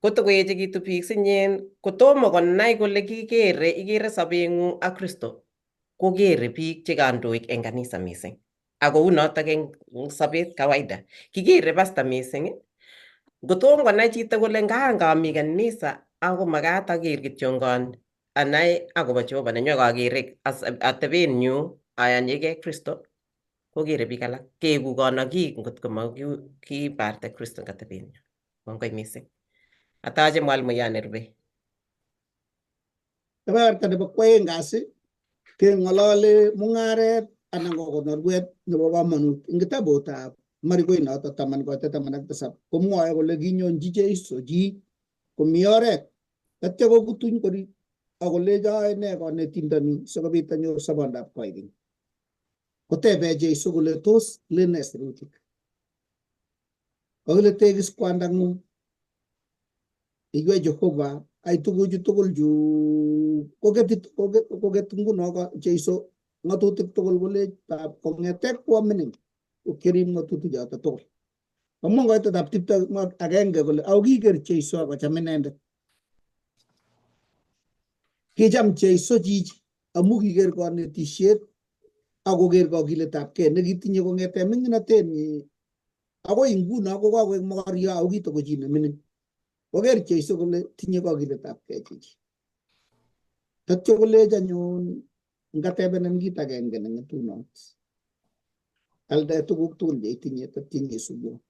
Speaker 3: kotokoechekitu biik sinyen kotomo konai kole kikere ikere sobeng'ung ak Kristo kokere biik che kandoik eng kanisa mising ako unotok eng sobet kawaida kikere pastor mising kotom konai chito kole ngangami kanisa ako makat aker kityongon anai akobo Jehova nenyu akakere atebenyu ayanyike Kristo kokere biik alak keeku konokik ngot komakibarta Kristo eng atebenyu. Kongoi mising. Atache mwalimuyan nerube.
Speaker 2: Kebeberta nebo kwoeng kasi keng'olole mung'aret anan ko konorwet nebo komonut eng kitabutab Mariko noto 10:17 komwoe kole kinyonchi Jesu chi komi oret tatya kokutuny kori akolecho ae nee konetindoni sikobit anyor sobondab koikeny. Kotebe Jesu kole tos lene sirutik. Kakile tegis kwandang'ung iywei Jehova ai tuguchu tugul chu koketit koket nguno Jesu ng'atutik tugul kole kong'ete kwa mining kokirib ng'atutik choto tugul. Kamwa koitetab 21 kole ako kiker Jesu akocham inendet. Kicham Jesu chichi amu kiker konetisiet akoker kokiletabkei nekitinye kong'ete ming'inotenyi akoi nguno kokakoek mokoryo ako kitoko chi nemining. Koker Jesu kole tinye kokiletabkei chichi. Tatyo kolech anyun ngatebenin kit agenge neng'etunot. Alde tuguk tugul cheitinye tatyo nyisubwo.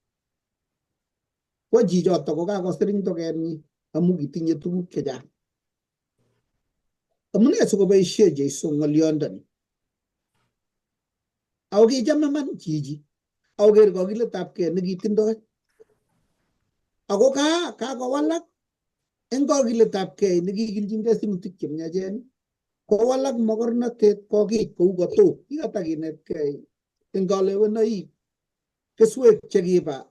Speaker 2: Ko chichoto kokakosir eng tokenyi amu kitinye tuguk chechang. Amune sikoboisie Jesu ng'olyondoni? Ako kicham iman chichi akoker kokiletabkei nekitindoi. Ako kakowalak eng kokiletabkei nekikilchingei sirutik chemiachen kowalak mokornotet kokich kou katok. Kikatakinetkei eng kalewenoik keswek chekiba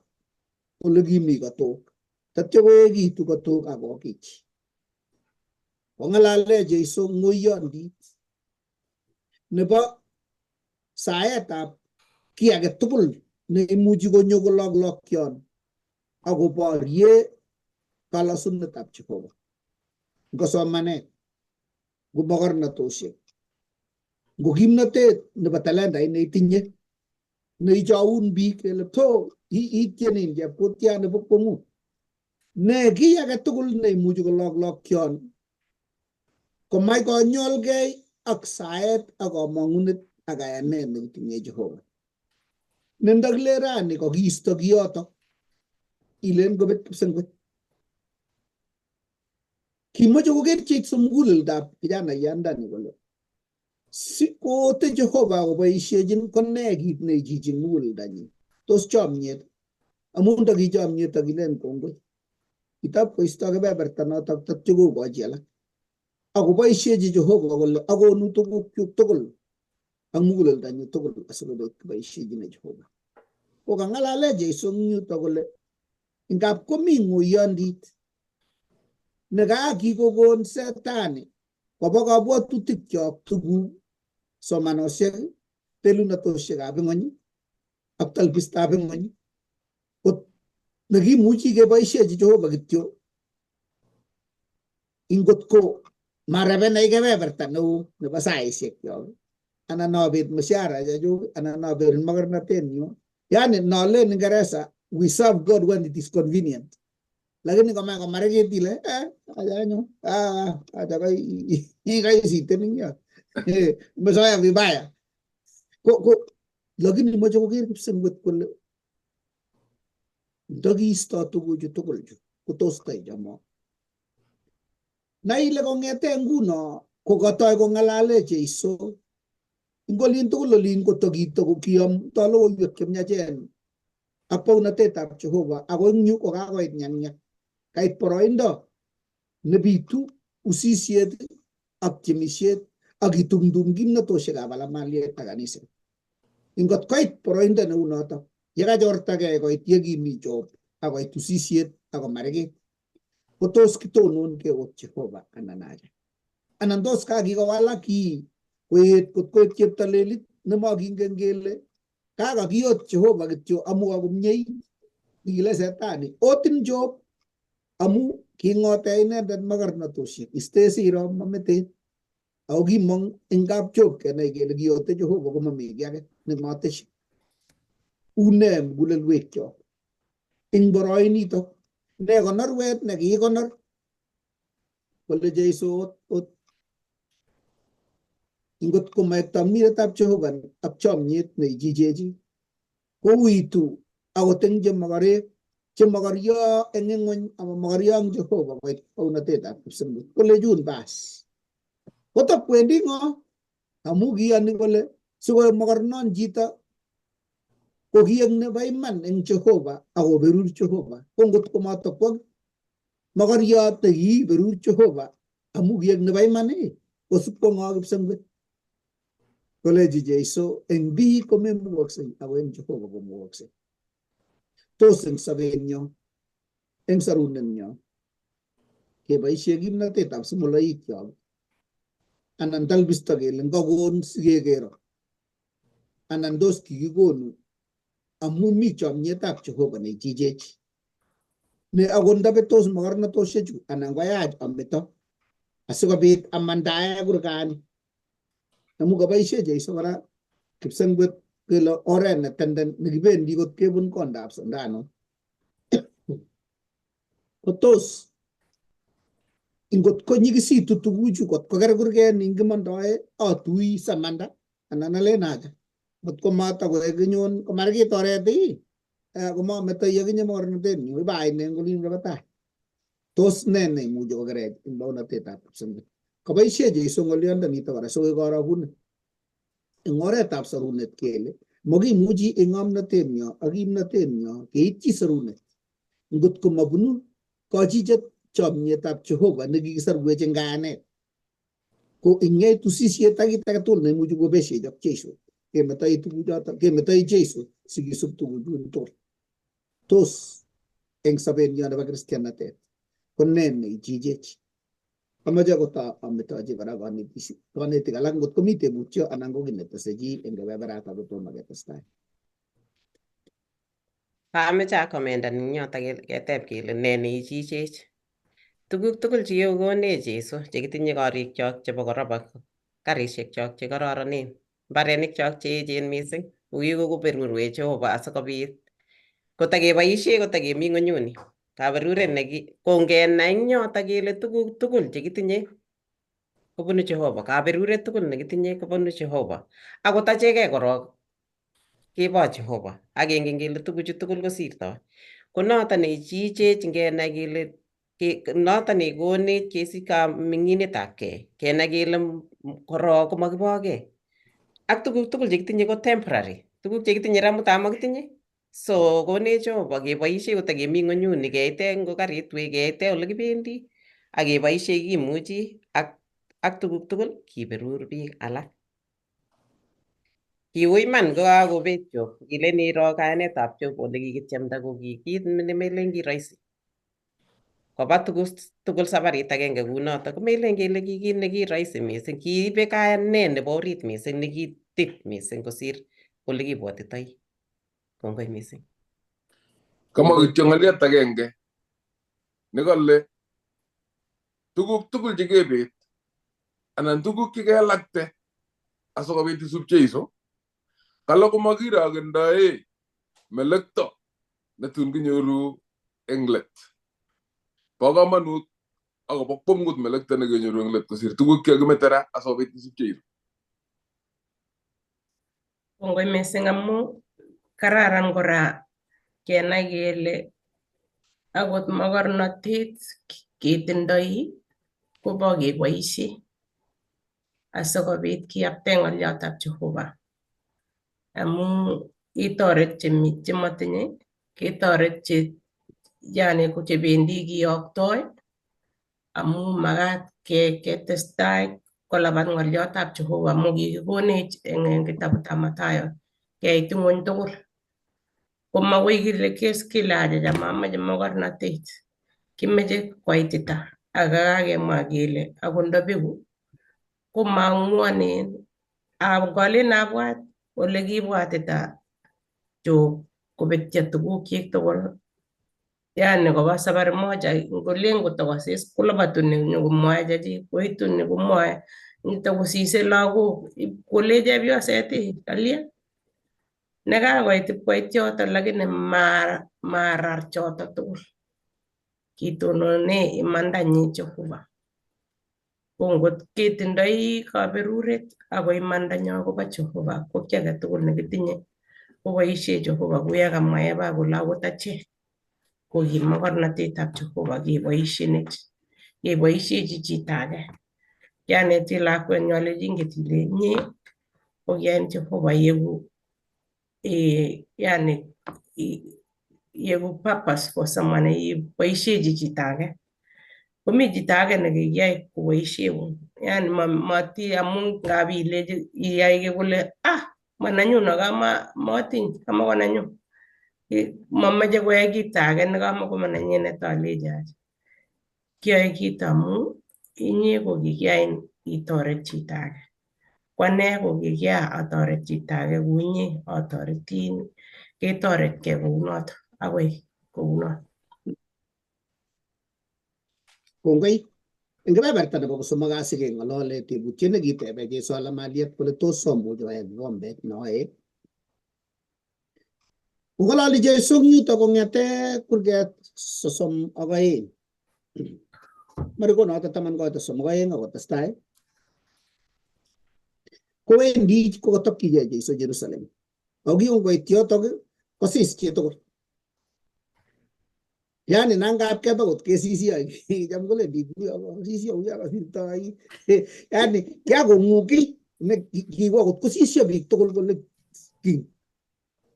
Speaker 2: ole kimi katok. Tatyo koekitu katok ak kokich. Kong'alale Jesu ng'oyondit nebo saetab kiy age tugul neimuchi konyo koloklokyon akoborie kalosunetab Jehova. Ngo somanet, ngo mokornatosiek, ngo kimnotet nebo talentait neitinye neichoun biik kele to ityenin chepkutya nebo kwong'ut. Ne kiy age tugul neimuchi koloklokyon Komach konyolgei ak saet ak komong'unet ak kayanet nekitinye Jehova. Ne ndakilen rani kokiisto kiyotok, ilen kobet kipsengwet. Kimoche koker Jesu muguleldab kijanaiyandani kole si koote Jehova koboisiechin ko nee kit neichichin muguleldanyin. Tos chomyet? Amun ndaki chomyet akilen kongoi. Kitab koisto kebeberta notok tatyo kokochi alak. Akoboisiechi Jehova kole akonu tugukchuk tugul ak muguleldanyu tugul asikobit kiboisiechine Jehova. Kokang'alale Jesu eng yuto kole ngap komi ng'oyondit nekakikokon setani koba kabwatutikyok tuguk somanosiek, telunatoshekab ing'ony ak talbistab ing'ony kot nekimuchi keboisiechi Jehova kityo ingotko marebenech kebeberta neo nebo saishekyok anan obet mshahara chechuk anan obet mogornotenyu. Yani nolen Ingeresa we serve God when it is convenient. Lakini komach komarikit ile acha anyu acha kaisiten ing yo umezoea vibaya. Ko lakini moche koker kipsengwet kole ndokiisto tuguchu tugul chu kotos taichamo. Nai ile kong'ete nguno kokatoi kong'alale Jeiso ing olin tugul olin kotokito kiyomto logoiwek chemiachen ak bounatetab Jehova ako eng yu kokakoit nyang'nyak kait boroindo nebitu usisiet ak tiemisiet ak itumtum kimnatoshekab alamaliet ak kaniset. Ingot koit boroindo neu notok yekachortagei koit yekimi Job akoit usisiet akomarikit kotos kitonon keot Jehova anan acha. Anan tos kakikowalak kii koet kot koit cheptolelit nemokingen kele kakakiot Jehova kityo amu kakomyeit. Kikile setani otin Job amu kingote inendet mogornotosiek iste siro mameten. Ako kimong eng kap Job kenai kele kiote Jehova komami kiy age nemoteshi. Une mugulelwekyok eng boroinitok ne konorwet nekikonor kole Jeiso ot ingot komaek tamniretab Jehova ak chomyet neichichechi kouitu akot eng chemokorek chemokoryo eng ing'weny ama mokoryo eng Jehova koit bounatetab kipsengwet kole chun bas kotokwendi ng'o amu kiyoni kole sikoek mokornon chito ko kiek nebo iman eng Jehova akoberur Jehova ko ngot komatokwok mokoryot nekiiberur Jehova amu kiek nebo iman kosub kwo ng'o kipsengwet kolechi Jeiso eng biik komemukoksei ako eng Jehova komukoksei. Tos eng sobenyo eng sorunenyo keboisie kimnatetab simoloikyok anan talbisto kele ngokon sikekero anan tos kikikonu amu mi chomyetab Jehova neichichech ne akot ndabetos mogornotosiechu anan koyach ameto asikobit amandae kurgani amu koboisie Jeiso kora kipsengwet kele oret netenden nekibendi kot kebun kondab sindano kotos ingot konyikisitu tuguchu kot koker kurget ningimondoe atui samanda anan alen acha ngot komatakoek inyon komarikit oret komametoi akinye mogornotenyu ibaine eng olin nebo tai. Tos ne neimuchi kokerech eng bounatetab kipsengwet. Koboisie Jeiso ng'olyondonito kora sikoik korokunet eng oretab sorunet kele mokimuchi eng ng'omnotenyo ak kimnotenyo keityi sorunet ngot komabunu kochichet chomyetab Jehova nekikisorwech eng kayanet. Ko ingeit usisiet ak kit age tugul neimuchi kobeshech ak Jeiso kemetoi tuguchoto kemetoi Jeiso sikisub tuguchun tugul. Tos eng sobenyo nebo kristianatet ko ne neichichech. Amache kota ametochi kora konetik alak ngot komi tebutyo anan ko kiy netese chi eng kebeberatak kotomo ketestai.
Speaker 3: Ameche akomendan eng yotok keteb kele ne neichichech. Tuguk tugul chekikonech Jesu chekitinye korikyok chebo koropa, karishekchok chekororonen, mbarenikchok cheechen mising, kokikoberurwech Jehova asikobit kotakeboisie kotakemi ng'onyuni. Kaberuret neki kongenai eng yotok kele tuguk tugul chekitinye Kobunu Jehova. Kaberuret tugul nekitinye kobunu Jehova. Akot achekei korok kebo Jehova. Ak kengen kele tuguchu tugul kosirtoi. Ko noton neichichech ngenai kele noton nekonech kesich kaming'inetabkei. Kenai kele korok komakibokei. Ak tuguk tugul chekitinye ko temporary. Tuguk chekitinye ra mutai makitinye. So konech Jehova keboisie kotakemi ng'onyuni keite ngo karit wei keite ole kibendi ak keboisie kimuchi ak tuguk tugul kiberur biik alak. Kiui iman kokakobet Job, kilen iroo kayanetab Job ole kikityemda ko ki kit nemelen ki rahisi. Koba tuguk tugul sabarit agenge kunoto komelen kele ki kit neki rahisi mising, kiibe kayanet nebo orit mising nekitip mising kosir ole kibwotitoi. Kongoi mising.
Speaker 4: Kamwa kityo ng'olyot agenge nekale tuguk tugul chekebet anan tuguk chekelakte asikobit isub Jeiso kale komakirokendoe melekto netun kinyoru eng let. Bo komonut akobo kwongut melekto nekenyoru eng let kosir tuguk chekakimete ra asikobit isub Jeiso.
Speaker 1: Kongoi mising amu kararan kora kenai kele akot mokornotet ketindoi kobo keboisie asikobit kiyapte ng'oliotab Jehova amu itoret chemotinye ketoret che yani ko chebendi kiyoktoi amu makat ketestai kolabat ng'oliotab Jehova amu kikikonech eng kitabutab Mathayo keit ng'wony tugul. Komakoi kile kes kile achacha mamoche mokornotet kimeche koitita ak kakemwa kele akot ndobeku komang'wonen ngolen abwat ole kiibwatita Job kobetyo tugukyik tugul yani koba safari moja ngolen kotokosis kolobatu ni nyokomwoe chechik koitu ni komwoe nito kosise lagok kolech chepyoset ii kalya nekakoit ipkoit yoto lakini marar choto tugul kitonone imandanyi Jehova. Ko ngot ketindoi kaberuret ako imandanyo kobo Jehova ko kiy age tugul nekitinye koboisie Jehova kuyo kamwa Eva kole akot achek ko ki mokornotetab Jehova keboishenech keboishechi chito age. Kianeti lakwenyu alechi inget ile inye ko kiyain Jehova yeku yani yeku purpose for someone iboishechi chito age. Komi chito age nekikiyai koboisheun yani mati amun ngap ilechi iyai kiy kole ah mananyun kama motiny kama konanyun momoche koyai kito age nekamako manenyinet alechi acha kiyoe kito amu inye ko kikiyain itoret chito age. Ko ane ko kikiya atoret chito age kou inye atoretin ketoretkei kounoto akoi kounoto.
Speaker 2: Kongoi. Eng kebeberta nebo kosomok kasi keng'olole tebutiet nekitebe Jesu alamaliet kole tos omuch oe kikombet noe. Kong'ololi Jesu eng yuto kong'ete kurget 32. Mariko noto 12 akotestai. Kowendi kokotokchigei Jesu Jerusalem. Ako kingoit yotok kosis chitugul. Yani nangap kebe kot kesisio cham kolen biik sisio uyo kosirtoi. Yani kiakong'u kiy ne kiwo kot kosisio biik tugul kole king.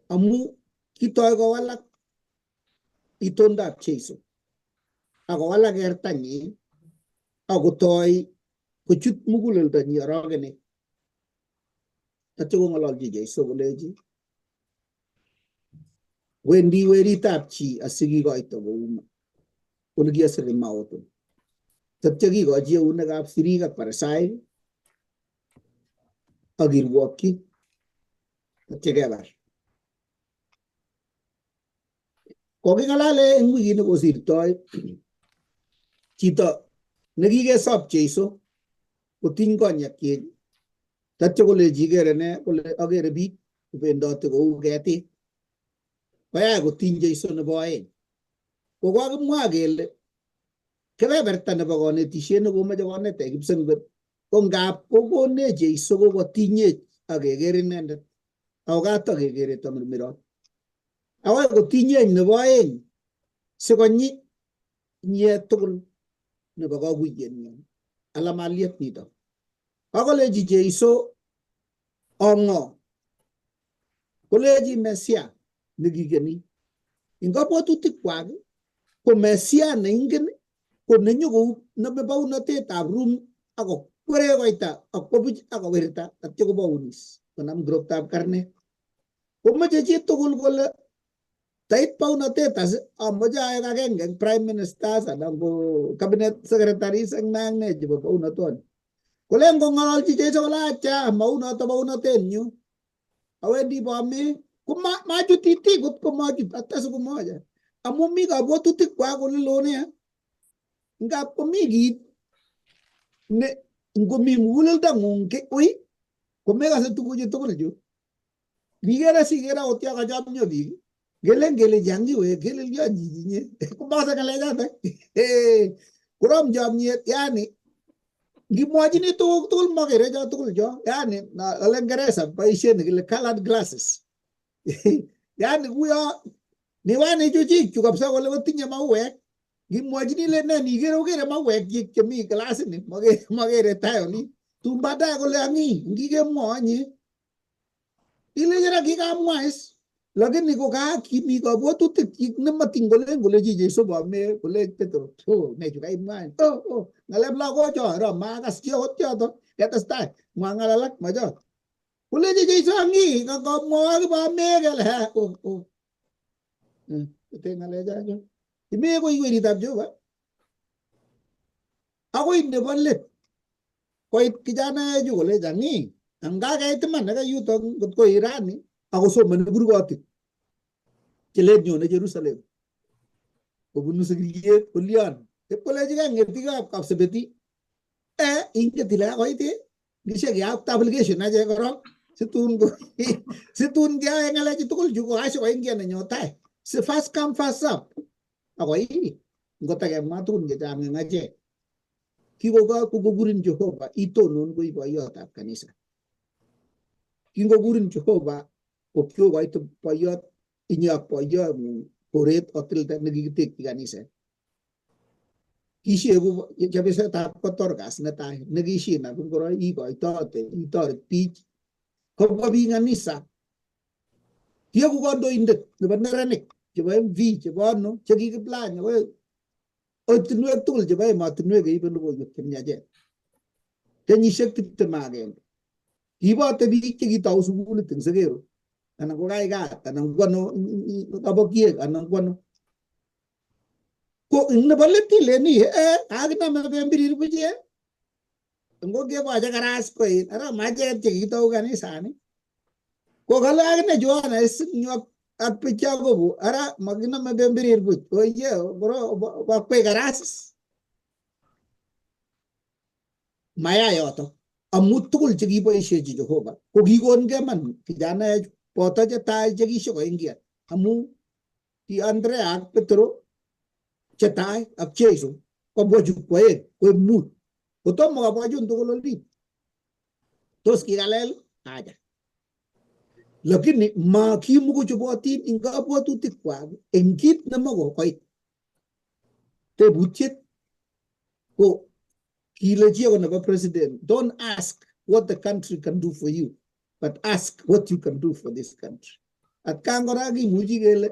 Speaker 2: Amu kitoi kowalak itondab Jesu akowalak kertanyin akotoi kochut muguleldonyi orogenet. Tatyo kong'ololchi Jesu kolechi wendi weritab chi asikikoito kou ole kiasire maotun. Tatyo kikochi eunekab sirik ak Farisaik ak kirwokyi tatyo kebar. Koking'alale eng wikit nekosirtoi chito nekikesop Jesu kotiny konyekyik tatyo kolechi ikere nee kole akere biik kobendoti kou ketik. Koyai kotiny Jesu nebo oeng. Ko kokimwa kele kebeberta nebo konetisiet nekomoche konetech kipsengwet Ko ngap kokonech Jeiso kokotinyech ak keker inendet ako katokekere tamirmirot. Akoi kotinyech nebo aeng sikonyi nye tugul nebo kakuiyenyon alamaliet nito. Akolechi Jeiso ong'o kolechi Mesia nekikeni. Eng kabwatutikwak ko Mesia neingen ko nenyo kou nome baunatetab Rum akokwere koita akwo buch akowirta atyo kobaunis konam kiroktab karnet. Komoche chitugul kole tait baunatet as amoche aek agenge eng prime ministers anan ko cabinet secretaries ak ne ak ne chebo baunatoni. Kolen kong'ololchi Jeiso kole acha maunoto baunatenyu. Awendi bome ko machut itik kot ko machut hata siku moja. Amu mi kabwatutik kwak kole lo nea. Ngap komi kit ne ngomi muguleldang'ung ui komekase tuguchu tugul chu. Nikere sikere akot yo kachomyo biik kelen kele changiwe kelelyo chichinye komokase ng'alechoto. Korom chomyet yani ngimwochini tuguk tugul mokere cho tugul cho yani kale Ngeresa boishet nekile colored glasses yani kuyo miwani chu chik chu kabisa kole kotinye mauek ngimwochini ile ne nikere okere mauek chik chemi kilasini mokere tai olin tun baadaye kole ang'i ngikemwoe nye ilechi ra kikamwa is lakini ko kimi kabwatutik chik nematiny kolen kole chi Jeiso bome kole Petro oh ne chu kaimwa oh oh ng'alek lagocho ro makas chi akot choto ketestai mwa ng'al alak macho kolechi Jeiso ang'i kamwoe kibome kele ha oh oh te ng'alechacho ime koi weritab Jehova akoi nebo let koit kijanaechu kolech ang'i angakeit iman neka yutok ngot ko Irani akosomoni kurgotik chelet nyone Jerusalem kobunu sikiriet kolion ipkolechikei ng'etikab Kapsebeti inget ile kakoit ngishe keyokto application achek korok situn ko situn keyoe ng'alechu tugul chu kokasikoingian nenyo tai si first come first serve akoi ngotakemwa tugun chechang eng achek kikokurin Jehova itonon koi boiyotab kanisa. Kingokurin Jehova ko kiokoite boiyot inye ak boiyong'ung koret otilde nekikitekyi kaniset. Kisheku chebisetab Dorcas netai nekishinap ingoroik ikoitote itoret biik kobwa biik kanisa. Kieku kandoindet nebo neranik chebo MV chebo ano chekikiplany akoi ortinwek tugul chebo emotinwek keibe logoiwek chemiachen. Kenyisiek 21. Kibote biik chekitou sukulit eng Segeru anan ko Kaikat anan ko ano Kabokiek anan ko ano. Ko nebo let ileni kakiname pembirir buch ngo keboche karas koin ara macheket chekitou kanisani. Ko kale akine Joana ak Yakobo ara makiname pembirir buch oye bro bakwei karasis. Maya yoto amu tugul chekiboishechi Jehova ko kikon man kijanaechu boto chetai chekishokoingian amu ki Andrea ak Petro chetai ak Jeiso kobwa chu kwoeng koib mut kotomo kobwa chun tugul olin tos kikalel aja lakini makimukochobotin eng kabwatutikwak eng kit nemakokoit tebutiet ko kile chi akot nebo president don't ask what the country can do for you but ask what you can do for this country. Atkan kora kimuchi kele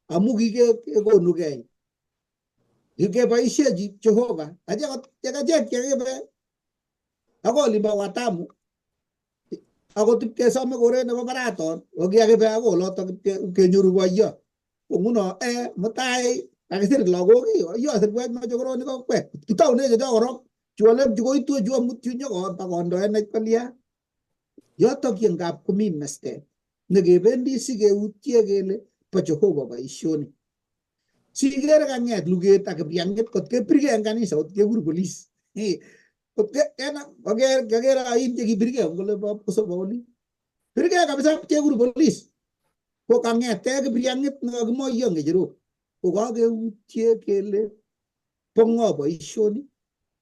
Speaker 2: amu kikekonukei kikeboishechi Jehova achek chekibe akoi olimbo Watamu akot ipkesome koret nebo Baraton ko kiakibe akoi olotok kenyoru boiyot ko nguno mutai kakisir lagok yo sirwech mochokoronik okwek kitoune chechok korok chu alak chu koitu chu amut chu nyokobakondoenech kolya yotok ye ngap komi mestet nekebendi sikeutye kele bo Jehova boisionik. Sikere kang'et luget ak kipyang'it kot kepirgei en kanisa kot kekur polis. Kot kaker ain chekipirgei kole kosobo oli. Pirgei kabisa kekur polis. Ko kang'ete kipyang'it nekakimoiyo ng'echerok. Ko kakeutye kele bo ng'o boisionik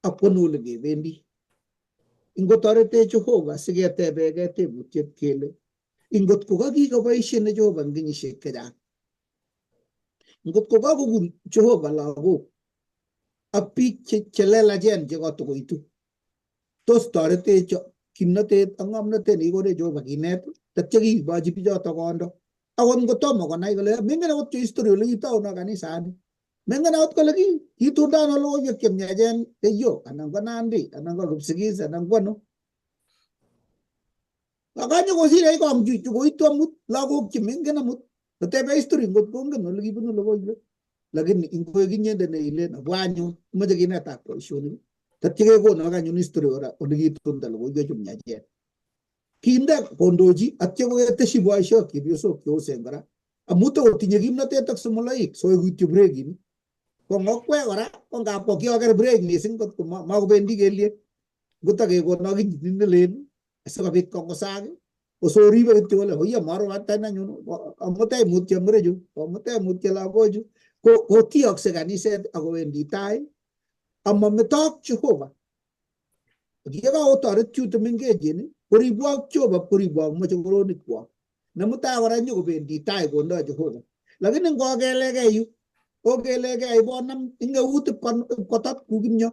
Speaker 2: ak kono ole kebendi. Ingotoretech Jehova siketebekee tebutiet kele ingot ko kakikoboishen Jehova eng kenyisiek chechang, ngot ko kakokur Jehova lagok ak biik chelelachen chekotokoitu, tos toretech kimnotet ak ng'omnotet nekikonech Jehova kinet tatya kikochi bichoto kondo akot ngotomo konai kole mengen akot history ole kitauno kanisani, mengen akot kole kitundo ano logoiwek chemiachen Keiyo anan ko Nandi anan ko Kipsigis anan ko ano. Akonye kosirech kong chu koitu amut lagok chemengen amut kotebe history ngot kongen ole kibunu logoiwek, lakini ingoek inyendet neilen obwa anyun imoche kinetak boisionik tatya kekonok anyun history kora ole kiitunda logoiwek chu miachen. Kinde kondochi atya koketesyi boisiok chepyosok cheosen kora amu tokotinye kimnotet ak somoloik soeku kityo brekinik. Ko ngokwek kora ko ngap ko kioker brek missing kot ko makobendi kelyek ngotakekonok injinit nelel asikobit kongusak osoribe kityo kole oiyo marubatan anyun amutech mutyo murechu amutech mutyo lagochu ko kotiyokse kaniset akowendi tai amametok Jehova. Yekakotoret chu mengechen koribwok Jehova koribwok mochokoronikwok nemutai kora nyokobendi tai kondo Jehova. Lakini ngokelekei yu okelekei ibonam ing eut ipkotot ku kimyo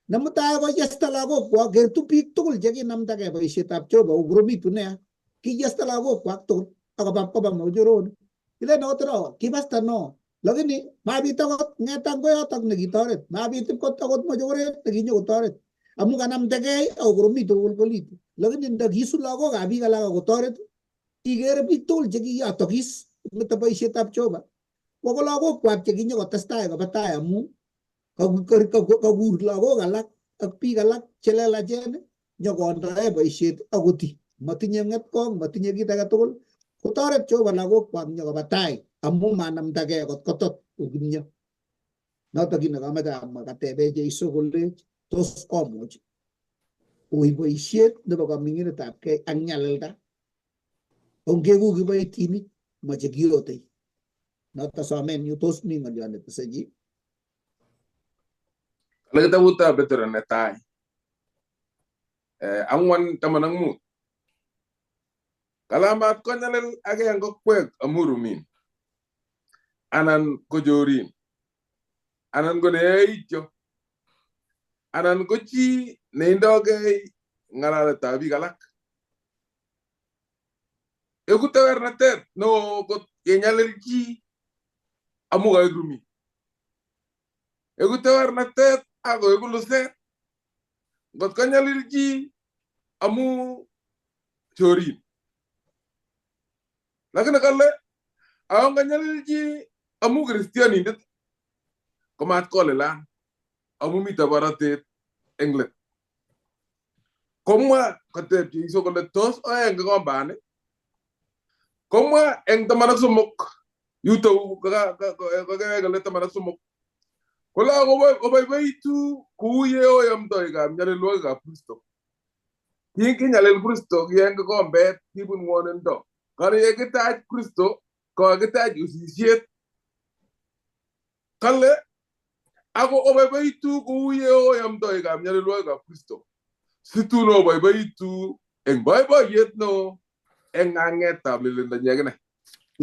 Speaker 2: nemutai koyesta lagokwak kertu biik tugul chekinamdakei boisietab Jehova kokoromitu nea kiyesta lagokwak tugul akoba koba mochoronik ilen akot ro kipasta no lakini mabit akot ng'etangoyotok nekitoret mabit ipkot akot mochokoret nekinyokotoret amu kanamdakei akokoromitu kokolkolitu lakini ndakisu lagokab biik alak akotoret ikere biik tugul chekiyotokis meto boisietab Jehova ko lagokwak chekinyokotestai koba tai amu kakur lagok alak ak biik alak chelelachen nyokondoe boisiet akoti matinye ng'etkong matinye kit age tugul kotoret Jehova lagokwak nyokoba tai amu manamdakei kot kotot kokimyo. Notok kit nekamoche amwa katebe Jeiso kolech tos omuch oib boisiet nebo kaming'inetabkei ak nyalilda ongeku kiboitinik moche kiyotei. Noto somenyu tos mi ng'olyo netese chi?
Speaker 4: Kale kitabutab Petero netai 4:15 kale amat konyalil age eng okwek amu rumin anan ko chorin anan ko neyoityo anan ko chi neindogei ng'alaletab biik alak. Eku tewernatet neo kot kenyalil chi amu kaek rumin. Eku tewernatet akoeku luset ngot konyalil chi amu chorin. Lakini kale ako ngonyalil chi amu kristianindet komat kolilan amu mito borotet eng let. Komwa koteb Jeiso kole tos oeng kikombani? Komwa eng 13 yuto kokewek kole 13 kole oboiboitu kou ye oyomtoikab nyalilwogikab Kristo. Kinyalil Kristo ki eng kikombet kibun ng'wonindo. Kale ye kitach Kristo kokakitach usisiet. Kale ako oboiboitu kou ye oyomtoikab nyalilwogikab Kristo. Situn oboiboitu eng boiboiyet neo eng ng'ang'etab lelindonyi akine.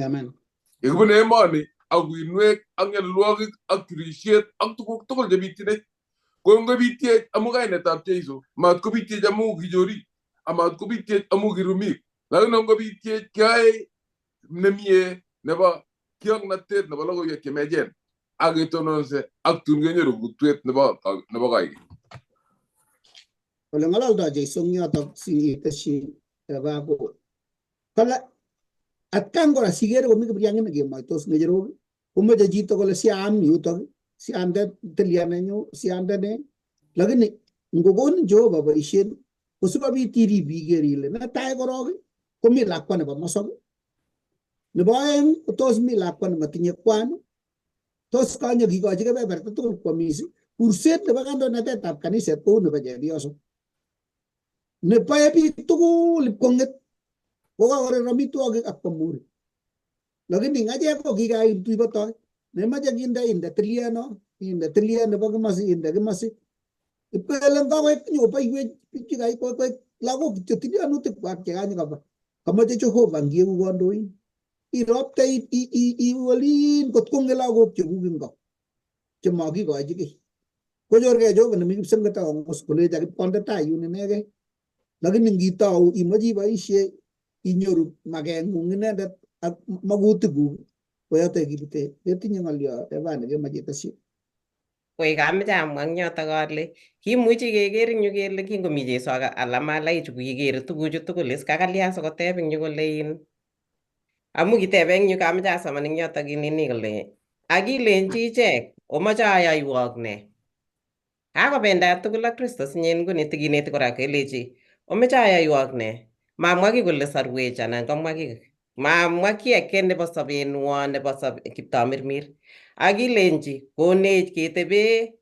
Speaker 2: Amen.
Speaker 4: Yekibune emoni ak uinwek ak nyalilwogik ak turisiet ak tuguk tugul chebityinech ko ngobityech amu kainetab Jeiso mat kobityech amu kichorik amat kobityech amu kirumik lakini ngobityech kiyoe nemie nebo kioknotet nebo logoiwek chemiachen ak ketononse ak tun kenyoru kutwet nebo koikeny.
Speaker 2: Ole ng'ololdo Jeiso eng yotok si itesyi babo kale atkan kora sikere komi kipryang'inik kemoitos ng'echerok komoche chito kole siaam yutok siamde tilian nenyu siamde ne lakini ngokonin Jehova boisiet kosikobit irib iker ile netai korok komi lakwa nebo mosok nebo oeng tos mi lakwa nematinye kwan tos konyo kikochi kebeberta tugul kwomis kurset nebo kandoinatetab kaniset kou nebo chepyoso neboe biik tugul ipkong'et kokakorer amitwogik ak kwam Lakini ng'achek ko kikaim tuibotoi nemoche kinde inde tilieno inde tiliet nebo kimosi inde kimosi Ipkelen kakoek nyokoboiwech biik chekaikoek lagok kityo tilyanutik kwak chekanyo kaba. Kamache Jehova ngieku kandoin. Iropte iwe olin kot kongen lagok chekuk eng ko chemakikochi kiy. Konyorgei Jehova nemi kipsengwet akongus kolech akipkonde tai yun inegei. Lakini ngitou imoche iboisie inyoru makeng'ung inendet ak makutikuk koyoto kibute ketinye ng'olyo Eva nekemoche itesyi.
Speaker 3: Woi kameche amwa eng yotok ale kimuchi keker eng yu kele kingomi Jesu ak alamalaichu kokikere tuguchu tugul is kakalya sikoteb eng yu kole in amu kitebe eng yu kameche asoman eng yotok nini kole akilenchi ichek omoche ayoiwok ne kakobendat tugul ak Kristo sinye nguni tikineti kora kelechi omeche ayoiwok ne mamwa kiy kole sorwech anan komwa kiy mamwa kiy ake nebo sobenwon nebo Kiptamirmir akilenchi konech ketebe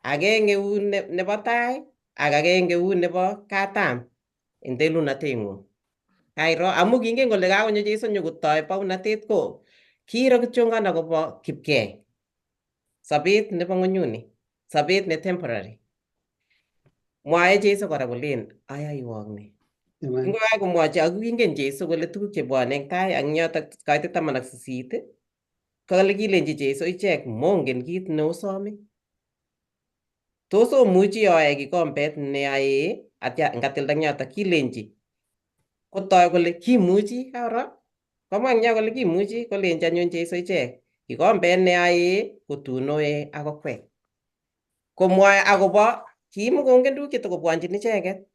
Speaker 3: agenge eut nebo tai ak agenge eut nebo katam eng telunatengung. Kairo amu kingen kole kakonyo Jesu nyokotoi baunatet ko kiiro kityongon akobo kipkei sobet nebo ng'onyuni sobet ne temporary. Mwae Jesu kora kolen ayoiwok ne. Kingokakomwochi ako kingen Jesu kole tuguk chebwone eng tai ak yotok kaitet 18 kole kilenchi Jesu ichek mongen kit neosome. Tos omuchi oe kikombet ne aee atya ngatilda eng yotok kilenchi kotoi kole kimuchi karo komwa eng yo kole kimuchi kolenchi anyun Jesu ichek kikombet ne aee kotun oe ak okwek. Komwoe akobo kimukongen tuguk chetokobwonjin icheket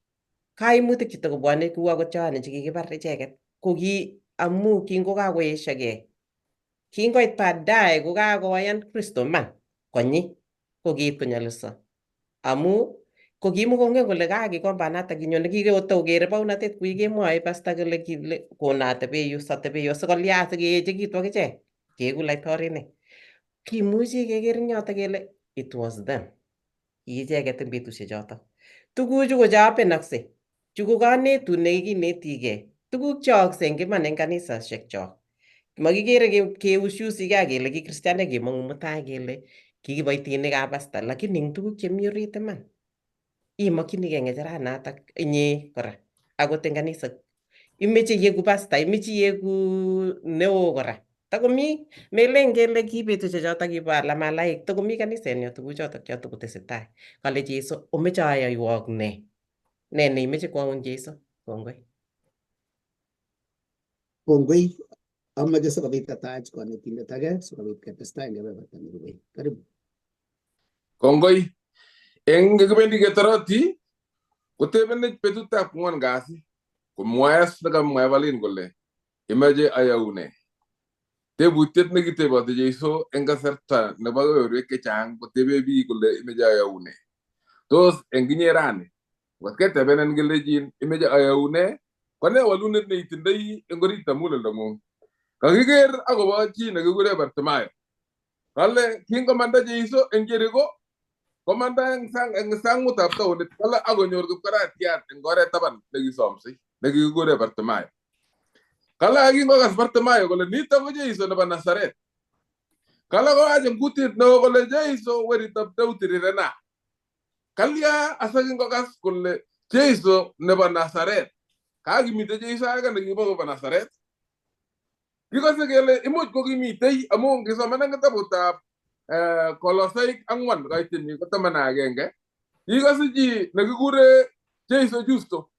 Speaker 3: kaimutik chetokobwone kou akot Yohane chekikibar icheket ko ki amu kingokakoesiogei kingoit baadaye kokakoyan Kristo man konyi ko kiit konyolilso amu ko kimukongen kole kaa kikombanatak kinyone kikotokere baunatet koi kemwoe pasta kole kile kono atebe yu satebe yu sikolya sikeechekitu akichek keeku laitorinik kimuchi keker eng yotok kele it was them ki icheket eng betusiek chotok tuguchu ko chehapenakse chu ko kanetut nekikinetigei tuguk cheyookse eng iman eng kanisosiek chok makikere keushusikei ak kele ki kristianek kemong'u mutai kele kikiboitinikab pasta lakini eng tuguk chemi orit iman imokchinigei ng'echeranatak inye kora akot eng kanisa imeche ieku pasta imeche ieku neo kora takomi melen kele ki betusiek chotok kibo alamalaik takomi kanisenyo tuguchotok chotokotesetai kale Jesu omeche ayoiwok ne ne neimeche kwaun Jesu kongoi.
Speaker 2: Kongoi amache sikobit atach konetindet age sikobit ketestai eng kebeberta nerubei. Karibu.
Speaker 4: Kongoi. Eng kibendi ketoroti kotebenech betutab kwangwan kasi komwae nekamwa Evelyn kole imeche ayaune. Tebutiet nekitebote Jesu eng kasarta nebo kebeberwek chechang kotebe biik kole imeche ayaune. Tos eng inye rani ngot ketebenen kelechin imeche ayaune ko ne walunet neitindoi eng oritab muguleldong'ung? Kakiker akobo chi nekikure Bartimayo. Kale kingomanda Jesu eng Jericho komanda eng sang eng sangutab taonit kale akonyor kipkaratiat eng oret taban nekisomsei nekikikure Bartimayo. Kale akingokas Bartimayo kole nito ko Jesu nebo Nazaret. Kale koach eng kutit neo kole Jesu weritab Daudi rirena. Kalya asakingokas kole Jesu nebo Nazaret. Kakimite Jesu age nekibo kobo Nazaret. Kikose kele imuch kokimitei amu ngisoman eng kitabutab Kolosaik 4 kaitenyi ko 11 ikose chi nekikure Jesu Justo.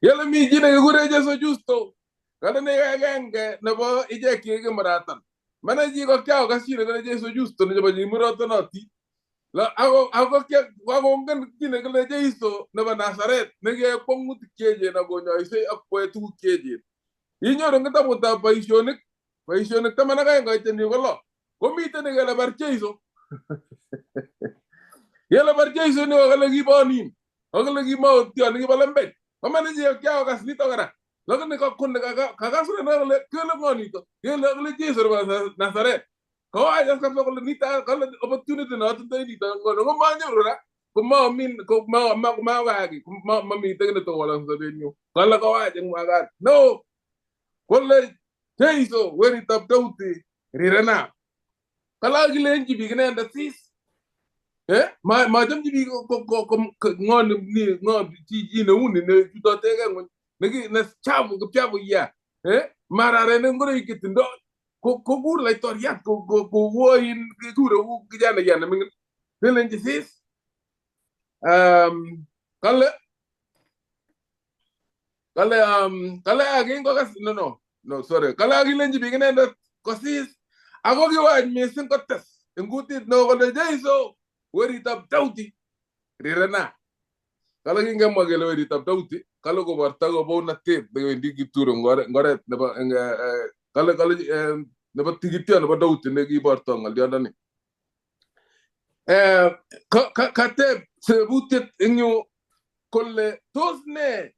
Speaker 4: Yele mi chi nekikure Jesu Justo kale ne agenge nebo ichek chekikimuratan. Mana chi kokiaokas chi nekile Jesu Justo nechebo chikimurotonoti. Ako akongen chi nekile Jesu nebo Nazaret nekiyoe kwong'utik cheechen akonyoisei ak koyoe tuguk cheechen. Inyoru eng kitabutab boisionik 12 kaitenyi ko 6 komiten nekele bar Jesu. Yele bar Jesu ni kokale kibonin kokale kimautyon kibo lembech. Komane chi kiaokas nito kora. Lakini kakas kole kele ng'o nito? Kele kole Jesu nebo Nazaret. Kowach kabisa kole nito kole opportunity nootindoi nito ngono komanyoru ra komamin komakaki mamiten kiy netowolokse sobenyu. Kale kowach eng wakat no kole Jesu weritab Daudi rirena. Kale akilenchi biik inendet sis. Machomchi biik ng'o ni ng'o chi neu ni nechutotegei ng'weny ne chafu kipchafu ya mararenik ngoroik chetindoi kokur laitoriat kowoin kikure ku kijana ya neming'in kelenji sis kale kale kale akingokas no sorry kale akilenji biik inendet kosis ako kiwach missing kotes eng kutit neo kole Jeiso weritab Daudi rirena. Kale kingemwa kele weritab Daudi kale koborto kobounatet newendi Kipturo eng oret nebo kale kale nebo tikitio nebo Daudi nekiborto ng'olyondoni. Kateb tebutiet eng yu kole tos ne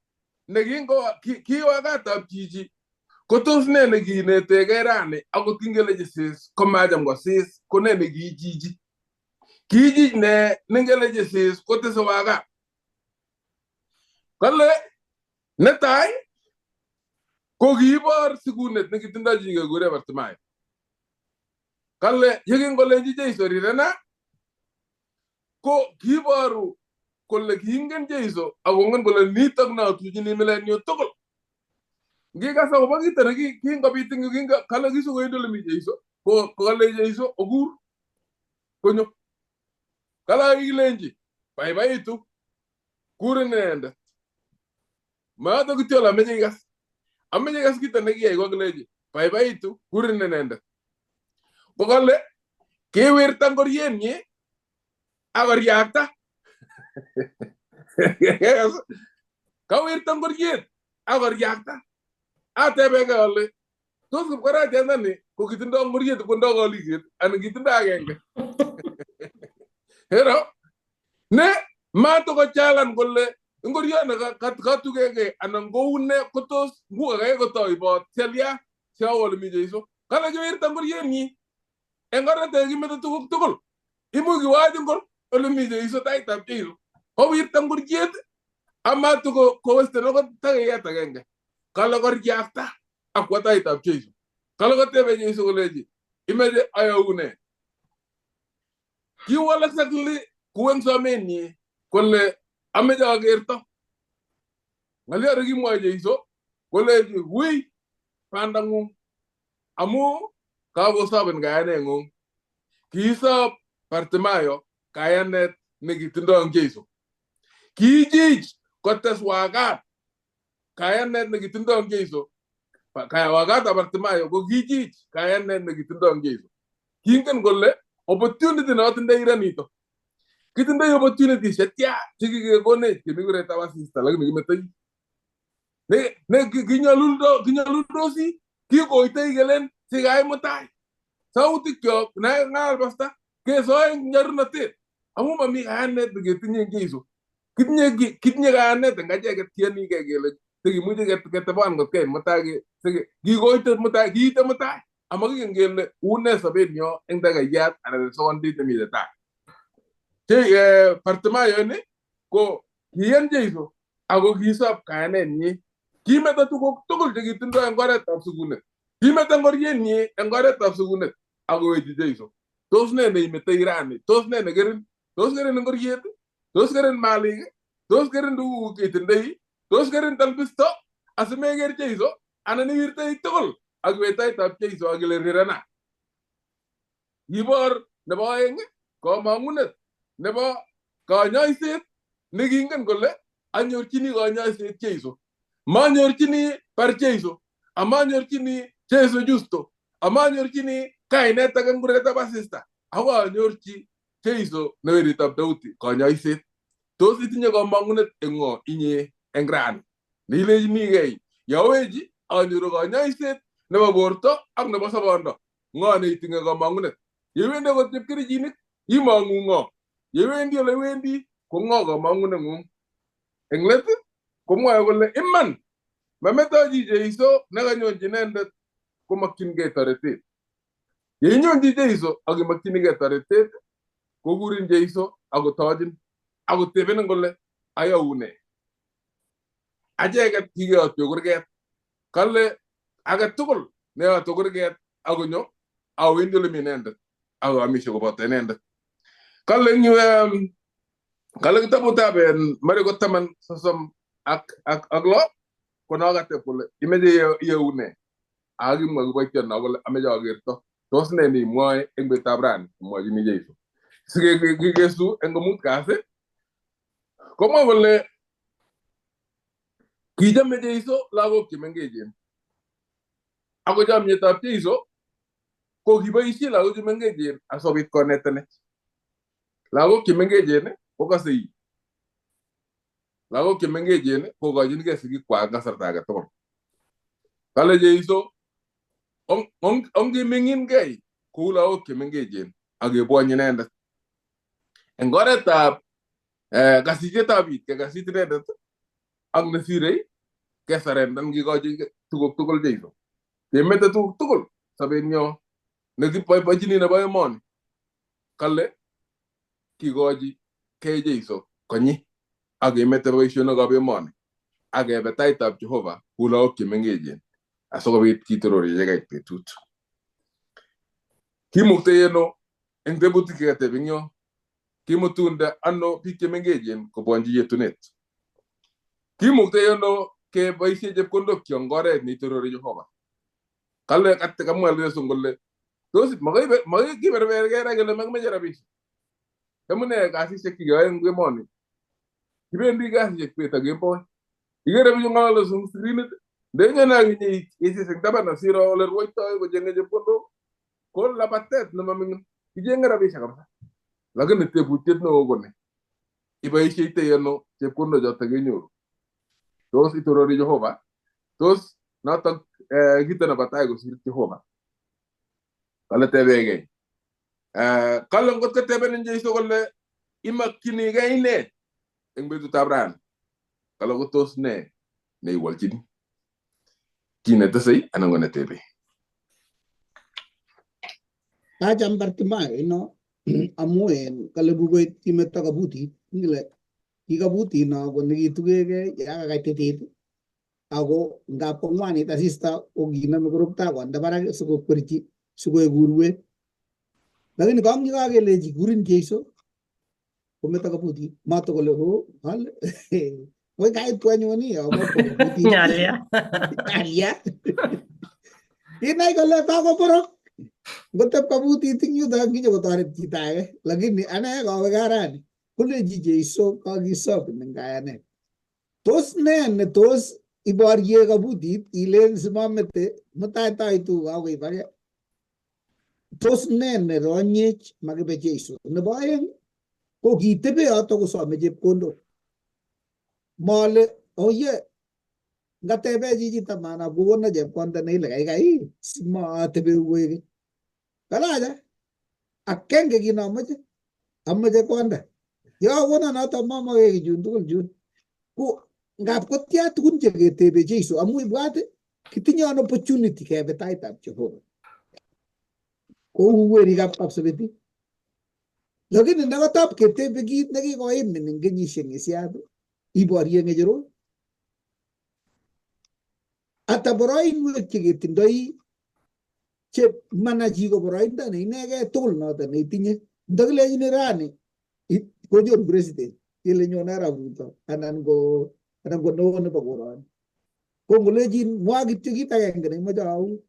Speaker 4: nekingo kiwakatab chichi ko tos ne nekinetegei rani akot kingelechi sis komacham kosis ko ne nekiichichi kiichich ne nengelechi sis kotese wakat. Kale netai ko kiibor sikunet nekitindoi chi kekure Bartimayo. Kale yekingolenchi Jeiso rirena ko kiiboru kole kiingen Jeiso akongen kole nitok notuchini milenyu tugul. Ngikas akobo kito ne kingobit eng yu kale kisukowendi ole mi Jeiso ko kale Jeiso okur konyo. Kale akikilenchi baibaitu kur inendet. Mayoto kityo ole ameche ikas. Ameche ikas kito nekiyai kokilenchi baibaitu kurin inendet. Ko kale kewirta ngorienyi akoriakta. Kawirta ngoriet akoriakta. Atebekei ale tos kipkaratiandani ko kitindoi ngoriet kondoi koliket anan kitindoi agenge. Hero ne matokochalan kole ngorioni katukekei anan koune kotos ngukakei kotoi bot selya siawo ole mi Jeiso. Kale kiwirta ngorienyi eng oret kimeto tuguk tugul. Imuch kiwach ngor ole mi Jeiso taitab Jeiso. Kowirta ngoriet amatoko kowesten akot takiyet agenge. Kale koriakta akwo taitab Jeiso. Kale kotebe Jeiso kolechi imeche ayaune. Kiwal exactly kou eng somenyi kole ameche akerto. Ng'oliot nekimwoe Jeiso kolechi wui bandang'ung amu kakosobin kayaneng'ung. Kiisob Bartimayo kayanet nekitindoi eng Jeiso. Kiichich kotes wakat kayanet nekitindoi eng Jeiso. Wakatab Bartimayo ko kiichich kayanet nekitindoi eng Jeiso. Kingen kole opportunity neotindoi ranito. Kitindoi opportunities chetya chekikekonech kemi kuretab asista lakini kimetoi. Ne kinyoluldosi kikoitoi kelen sikai mutai. Sautikyok nang'alal pasta kesoe eng nyorunotet amu mami kayanet neketinye eng Jeiso. Kitinye kayanet eng acheket kiyonikei kele sikimuchi ketebon kotkei mutai kikoite mutai kiite mutai amakingen kele une sobenyo eng takayat anan sekondit nemite tai. Bartimayo ni ko kiyan Jeiso ako kisob kayanenyi. Kimeto tuguk tugul chekitindoi eng oretab sikunet. Kimeto ngorienyi eng oretab sikunet akowechi Jeiso. Tos ne neimetoi rani? Tos ne nekerin? Tos kerin ngoriet? Tos kerin malik? Tos kerin tuguk cheitindoi? Tos kerin talbisto asimeker Jeiso anan iwirtoi tugul ak iwe taitab Jeiso ak ile rirena. Kibor nebo oeng komong'unet nebo kanyoiset nekingen kole anyorchini kanyoiset Jeiso. Manyorchini bar Jeiso, amanyorchini Jeiso Justo, amanyorchini kainet age eng kuretab asista, ako anyorchi Jeiso ne weritab Daudi kanyoiset. Tos itinye komong'unet eng ng'o inye eng rani? Neilechinigei yowechi anyoru kanyoiset nebo borto ak nebo sobondo. Ng'o neitinye komong'unet? Yewendi akot chepkerichinik imong'u ng'o? Yewendi ole iwendi ko ng'o komong'uneng'ung? Eng let komwoe kole iman mametoi chi Jeiso nekanyonchi inendet komokyingei toretet. Yeinyonchi Jeiso ak imokyinikei toretet kokurin Jeiso akotochin akotebenin kole ayaune. Acheket kikeyotwe kurget. Kale age tugul neyote kurget akonyo awendi ole mi inendet akoamishe koboto inendet. Kale eng yu kale kitabutab Mariko 10:36 kono kateb kole imeche iyeu ne? Ak kimwa kiboitiot no kole ameche akerto. Tos ne neimwoe eng betutab rani imwochini Jesu? Sikikesu eng komut kasi komwa kole kichome Jesu lagok chemengechen. Ako chomietab Jesu ko kiboisie lagok chemengechen asikobit konetenech. Lagok chemengechen kokase it. Lagok chemengechen kokochinkei sigikwak eng kasarta age tugul. Kale Jesu ongiming'inkei kou lagok chemengechen ak kebwonyi inendet. Eng oretab kasisietab it kekasit inendet ak nesirei kesarendan kikochi tuguk tugul Jesu. Kemete tuguk tugul sobenyo nekiboiboichini nebo emoni. Kale kikochi kei Jesu konyi ak kemete boisionikab emoni ak kebe taitab Jehova kou lagok chemengechen asikobit kitoror yekait betut. Kimuktei ano eng tebutik chekateb eng yo? Kimutunde ano biik chemengechen kobwonchi yetunet? Kimuktei ano keboisie chepkondok kyok eng oret neitorori Jehova? Kale kamwa Yesu kole tos makoi kiberberkei ra kele makimeche rabisiek. Amune kasisiek chekeyoe eng emoni? Kibendi kasisiek bet ak kemboi. Ikere bichu ng'ololdos eng skrinit, ndenyone akinye isis eng taban asiro ole rwoitoi kocheng'e chepkondok ko labatet nemaming'in. Kicheng'e rabisiek kabisa. Lakini tebutiet neo ko ni, iboisieitoi ano chepkondok chotok kenyoru? Tos itorori Jehova? Tos notok kito nebo tai kosir Jehova? Kale tebekei. Kale ngot kotebenin Jesu kole imokyinikei ne eng betutab rani? Kale ko tos ne neiwolchini? Ki netesei anan ko netebei?
Speaker 2: Kacham Bartimayo ino amu en kale bukuit kimeto kabutit ngile ki kabutit no ko nekitukekei ya kakaititit ako ngap kongwanit asista ko kinome korokta konde barak sikokwerchi sikoek urwet. Lakini kong yekakelechi kurin Jesu kometo kabutit mato kole ho kale koi kaitu anyun ii kabutit.
Speaker 1: Nyalia.
Speaker 2: Alia. Kinai kole kakoborok. Ngotep kabutit eng yuto kinyo kotoret chito age lakini ane kawe karani kolechi Jesu kakisop eng kayanet. Tos ne ne tos iborye kabutit ilen simamete mutai taitu kakoibake. Tos ne ne ronyech makibe Jesu. Nebo aeng ko kitebe yoto kosome chepkondok. Male oye ngatebe chichi tamana kokona chepkonda neile kaikai simatebe koek. Kalacha akenge kit nomoche amoche konda. Yokokona noto mamoke chun tugul chun. Ko ngap kotia tugun cheketebe Jesu amu ibwat kitinye an opportunity kebe taitab Jehova. Kou werikab Kapsabet. Lakini ndakatap ketebe kit nekikoimin eng kenyisiek ng'isiat iborye ng'echerok. Ata boroinwek cheketindoi che mana chi ko boroindo ne inegei tugul noto neitinye. Ndakilechini rani konyon president kele nyone Arap Ruto anan ko neo nebo koroni. Ko ngolechin mwa kityo kit agenge neimoche aun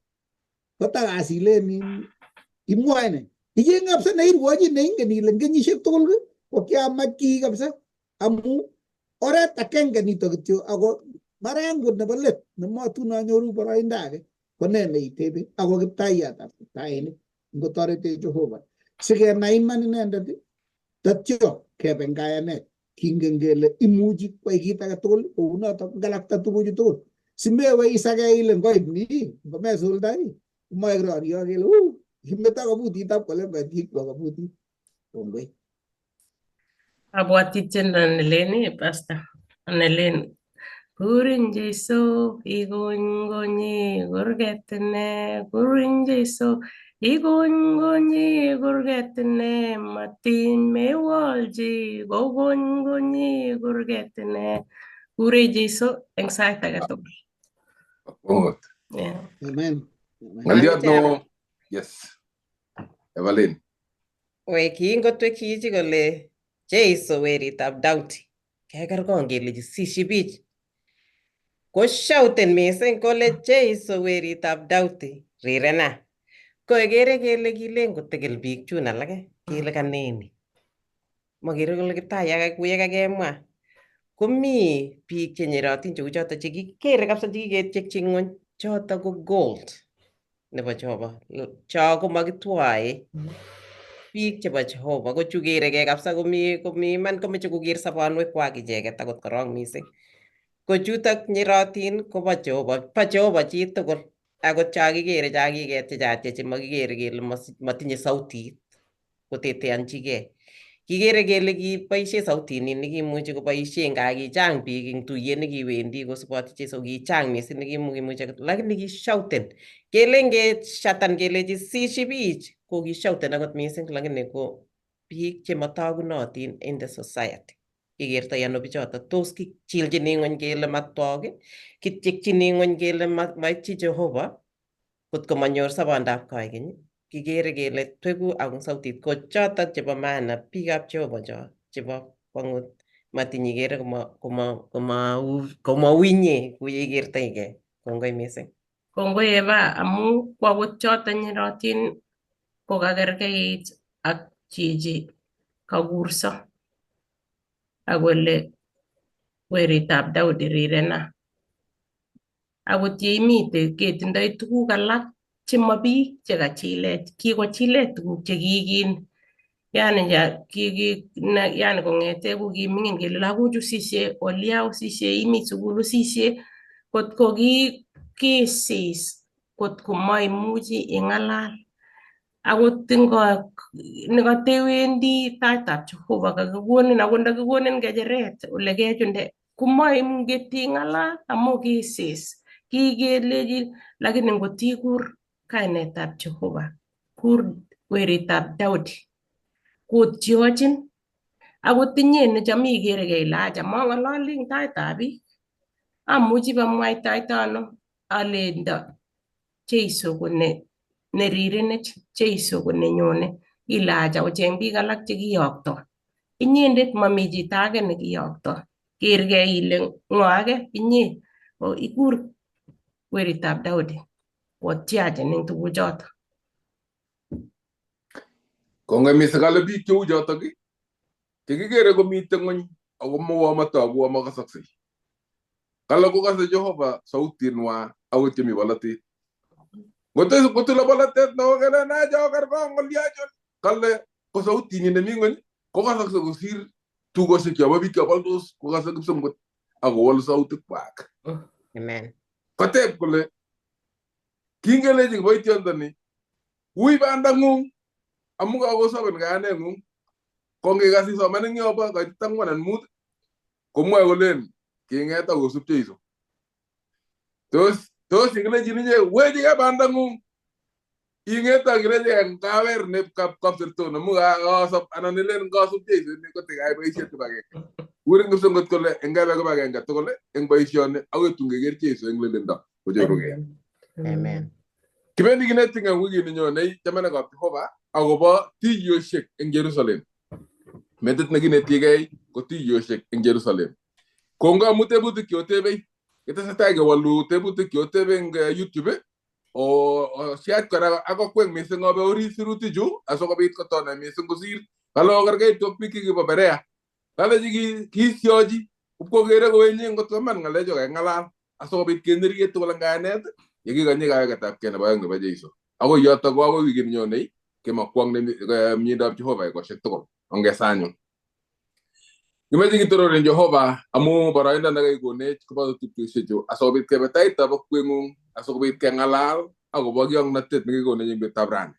Speaker 2: kotakas ilen imwoe ne. Ichenge kabisa neirwochi neingen ile eng kenyisiek tugul ko kiamach kii kabisa amu oret agenge nito kityo ako mara angot nebo let nematun anyoru boroindo age ko ne neitebe ako kiptaiyatab kiptainik ngotoretech Jehova sikenai iman inendet tatyo kebe eng kayanet kingen kele imuchi kwai kit age tugul kounoto ngalakta tuguchu tugul simewe isake ile ngoit ni ngomesuldai moek rorio kele u kimeto kabutitab kole koit kabutit. Kongoi.
Speaker 1: Abwati tiendo nelen pastor nelen Kurin Jesu igongonyi kurget ine kurin Jesu igongonyi kurget ine matimewolchi kogongonyi kurget ine. Kure Jesu eng sait age tugul.
Speaker 4: Kongot.
Speaker 1: Yeah.
Speaker 2: Amen. Amen.
Speaker 4: Ng'oliot no, yes. Evelyn.
Speaker 3: We kingotwek chichi kole Jeiso weritab Daudi, kekerkong kelechi sishi biich. Koshauten mising kole Jeiso weritab Daudi, rirena. Ko ikere kele kilen kotekil biik chun alake kele kaneni. Mokere kole Kiptayat kuye kakemwa. Komi biik chenyerotin cheu choto chekikere kabisa chekiketchekchi ng'wony choto ko gold nebo Jehova. Cho komakitwoe biik chebo Jehova ko chu kerekei kabisa komi iman komeche koker sobonwekwak icheket akot korong mising. Ko chutok nyerotin kobo Jehova, bo Jehova chitugul. Akot cho kikere cho kiketchechatchech chemakikere kele matinye sautit koteteanchigei. Kikere kele kiboisie sautini nekimuchi koboisie nga kichang biik eng tuyet nekiwendi kosuboti Jesu kichang mising nekimukimuchi lakini kishauten kelen keshatan kelechi sishi biich ko kishauten akot mising lakini ko biik chemotogunotin in the society. Kikertoi ano bichoto tos kichilchini ng'wony kele matwok kitchekchini ng'wony kele maityi Jehova kotko manyor sobondab koikeny kikere kele tweku ak sautit ko chotok chebo maana biikab Jehova cho chebo kwang'ut matinye kere komauinye kuye ikertoigei. Kongoi mising.
Speaker 1: Kongoi Eva amu kwakut choto nyerotin kokakerkeit ak chichi kakurso akole weritab Daudi rirena. Akot yeimite ketindoi tuguk alak chemo biik chekachilech, kikochilech tuguk chekikin yani yani kong'ete kokiming'in kele lagochu usishe olya usishe imi sukul usishe kotko kisis kotko maimuchi ing'alal akot nekatewendi taitab Jehova kakikonin akot ndakikonin ng'echeret ole kechunde komainget ing'alal amu kisis kikelechin lakini ngotikur kainetab Jehova kur weritab Daudi kotyochin akot inye necham ikerekei ile acha mang'ololi eng taitab biik amuchi bamwaitaita ano alendo Jeiso ko nerirenech Jeiso ko nenyone ile acha ocheng biik alak chekiyokto inyendet mami chito age nekiyokto kergei ile ng'o age inye ikur weritab Daudi kotyachin eng tuguchoto.
Speaker 4: Kongoi mising kale biik cheu chotok chekikere komite ng'wony ako mowo matogu amakasoksei. Kale kokase Jehova sautinwa akot chemi bolotet. Ngotilo bolotet neo kele nacho kerkong ng'olyochon kale ko sautinyi nemi ng'wony kokasokse kosir tugosiek chobo biik cheboldos kokase kipsomgot akowolu sautikwak.
Speaker 3: Amen.
Speaker 4: Koteb kole kingelechi kiboitiondoni ui bandang'ung amu kakosoben kayaneng'ung ko ngikas isoman eng yobo kaitit ang'wan an mut komwoe kolen king'et akosub Jeiso. Tos ingilechin inye wechigei bandang'ung ing'ete akilechigei eng kawer ne kapserton amu kasob anan ilen kasub Jeiso kotikai boisiet kibagenge. Kurin kipsongot kole engebe kibagenge tugul eng boisioni akoi tun keker Jeiso eng lelindo kocherugei.
Speaker 3: Amen.
Speaker 4: Kibendi kinetin eng wikini nyonei chamanikab Jehova akobo tuiyosiek eng Jerusalem. Metit nekinetigei ko tuiyosiek eng Jerusalem. Kongoi amu tebutik cheotebei, kitesetai kewolu tebutik cheotebe eng YouTube siach kora ak okwek mising obe orit sirutichu asikobit kotonai mising kosir. Kale okergeitu ak biik chekibo Berea. Kale kiisiochi ipkokere kowenyi ngot koman ng'alechu kaking'alal asikobit kenerye tugul eng kayanet yekikonyi kaweketabkei nebo oeng nebo Jeiso. Akoi yotok ko akoi wikit nenyonei kemakwong miendab Jehova ekosiek tugul. Ongesa anyun. Kimeche kitororen Jehova amu boroindo nekaikonech koboto tupchosiechu asikobit kebe taitab akweng'ung asikobit keng'alal akobo kiong'notet nekikonech eng betutab rani.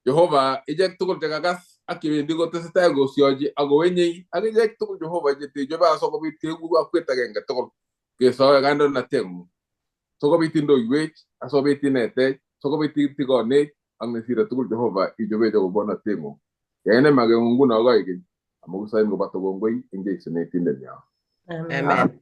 Speaker 4: Jehova ichek tugul chekakas ak chewendi kotesetai kosiochi ak kowenyei ak ichek tugul Jehova chetechobe asikobit keku akwet agenge tugul kesoe kandoinatetng'ung sikobit indoiwech asikobit inetech sikobit itigonech ak nesire tugul Jehova ichobech akobo bonotetng'ung. Yai ne makeng'ung nguno koikeny amu kisoin koboto kongoi eng Jesu netindenyo.
Speaker 1: Amen.
Speaker 3: Amen.